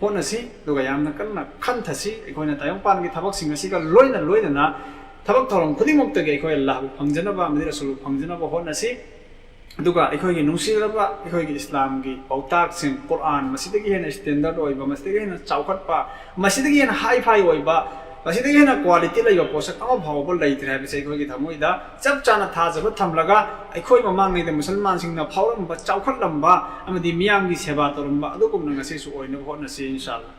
ꯍꯣꯠꯅꯁꯤ, ꯑꯗꯨꯒ ꯌꯥꯝꯅ ꯀꯟꯅ ꯈꯟꯊꯁꯤ꯫ ꯑꯩꯈꯣꯏꯅ ꯇꯥꯏꯕꯪꯄꯥꯟꯒꯤ ꯊꯕꯛꯁꯤꯡ ꯑꯁꯤꯒ ꯂꯣꯏꯅ ꯂꯣꯏꯅꯅ ꯊꯕꯛ ꯊꯧꯔꯝ ꯈꯨꯗꯤꯡꯃꯛꯇꯒꯤ ꯑꯩꯈꯣꯏ ꯑꯜꯂꯥꯍꯕꯨ ꯐꯪꯖꯅꯕ ꯑꯃꯗꯤ ꯔꯁꯨꯜꯕꯨ ꯐꯪꯖꯅꯕ ꯍꯣꯠꯅꯁꯤ꯫ ꯑꯗꯨꯒ ꯑꯩꯈꯣꯏꯒꯤ ꯅꯨꯡꯁꯤꯔꯕ ꯑꯩꯈꯣꯏꯒꯤ ꯏꯁꯂꯥꯝꯒꯤ ꯄꯥꯎꯇꯥꯛꯁꯤꯡ, ꯀꯨꯔꯑꯥꯟ, ꯃꯁꯤꯗꯒꯤ ꯍꯦꯟꯅ ꯁ꯭ꯇꯦꯟꯗꯔꯠ ꯑꯣꯏꯕ, ꯃꯁꯤꯗꯒꯤ ꯍꯦꯟꯅ ꯆꯥꯎꯈꯠꯄ, ꯃꯁꯤꯗꯒꯤ ꯍꯦꯟꯅ ꯍꯥꯏ ꯐꯥꯏ ꯑꯣꯏꯕ, ꯃꯁꯤꯗꯒꯤ ꯍꯦꯟꯅ ꯀ꯭ꯋꯥꯂꯤꯇꯤ ꯂꯩꯕ ꯄꯣꯠꯁꯛ ꯑꯃ ꯐꯥꯎꯕ ꯂꯩꯇ꯭ꯔꯦ ꯍꯥꯏꯕꯁꯦ ꯑꯩꯈꯣꯏꯒꯤ ꯊꯃꯣꯏꯗ ꯆꯞ ꯆꯥꯅ ꯊꯥꯖꯕ ꯊꯝꯂꯒ, ꯑꯩꯈꯣꯏ ꯃꯃꯥꯡꯉꯩꯗ ꯃꯨꯁꯜꯃꯥꯟꯁꯤꯡꯅ ꯐꯥꯎꯔꯝꯕ, ꯆꯥꯎꯈꯠꯂꯝꯕ ꯑꯃꯗꯤ ꯃꯤꯌꯥꯝꯒꯤ ꯁꯦꯕꯥ ꯇꯧꯔꯝꯕ ꯑꯗꯨꯒꯨꯝꯅ ꯉꯁꯤꯁꯨ ꯑꯣꯏꯅꯕ ꯍꯣꯠꯅꯁꯤ, ꯏꯟꯁꯥ ꯑꯜꯂꯥ꯫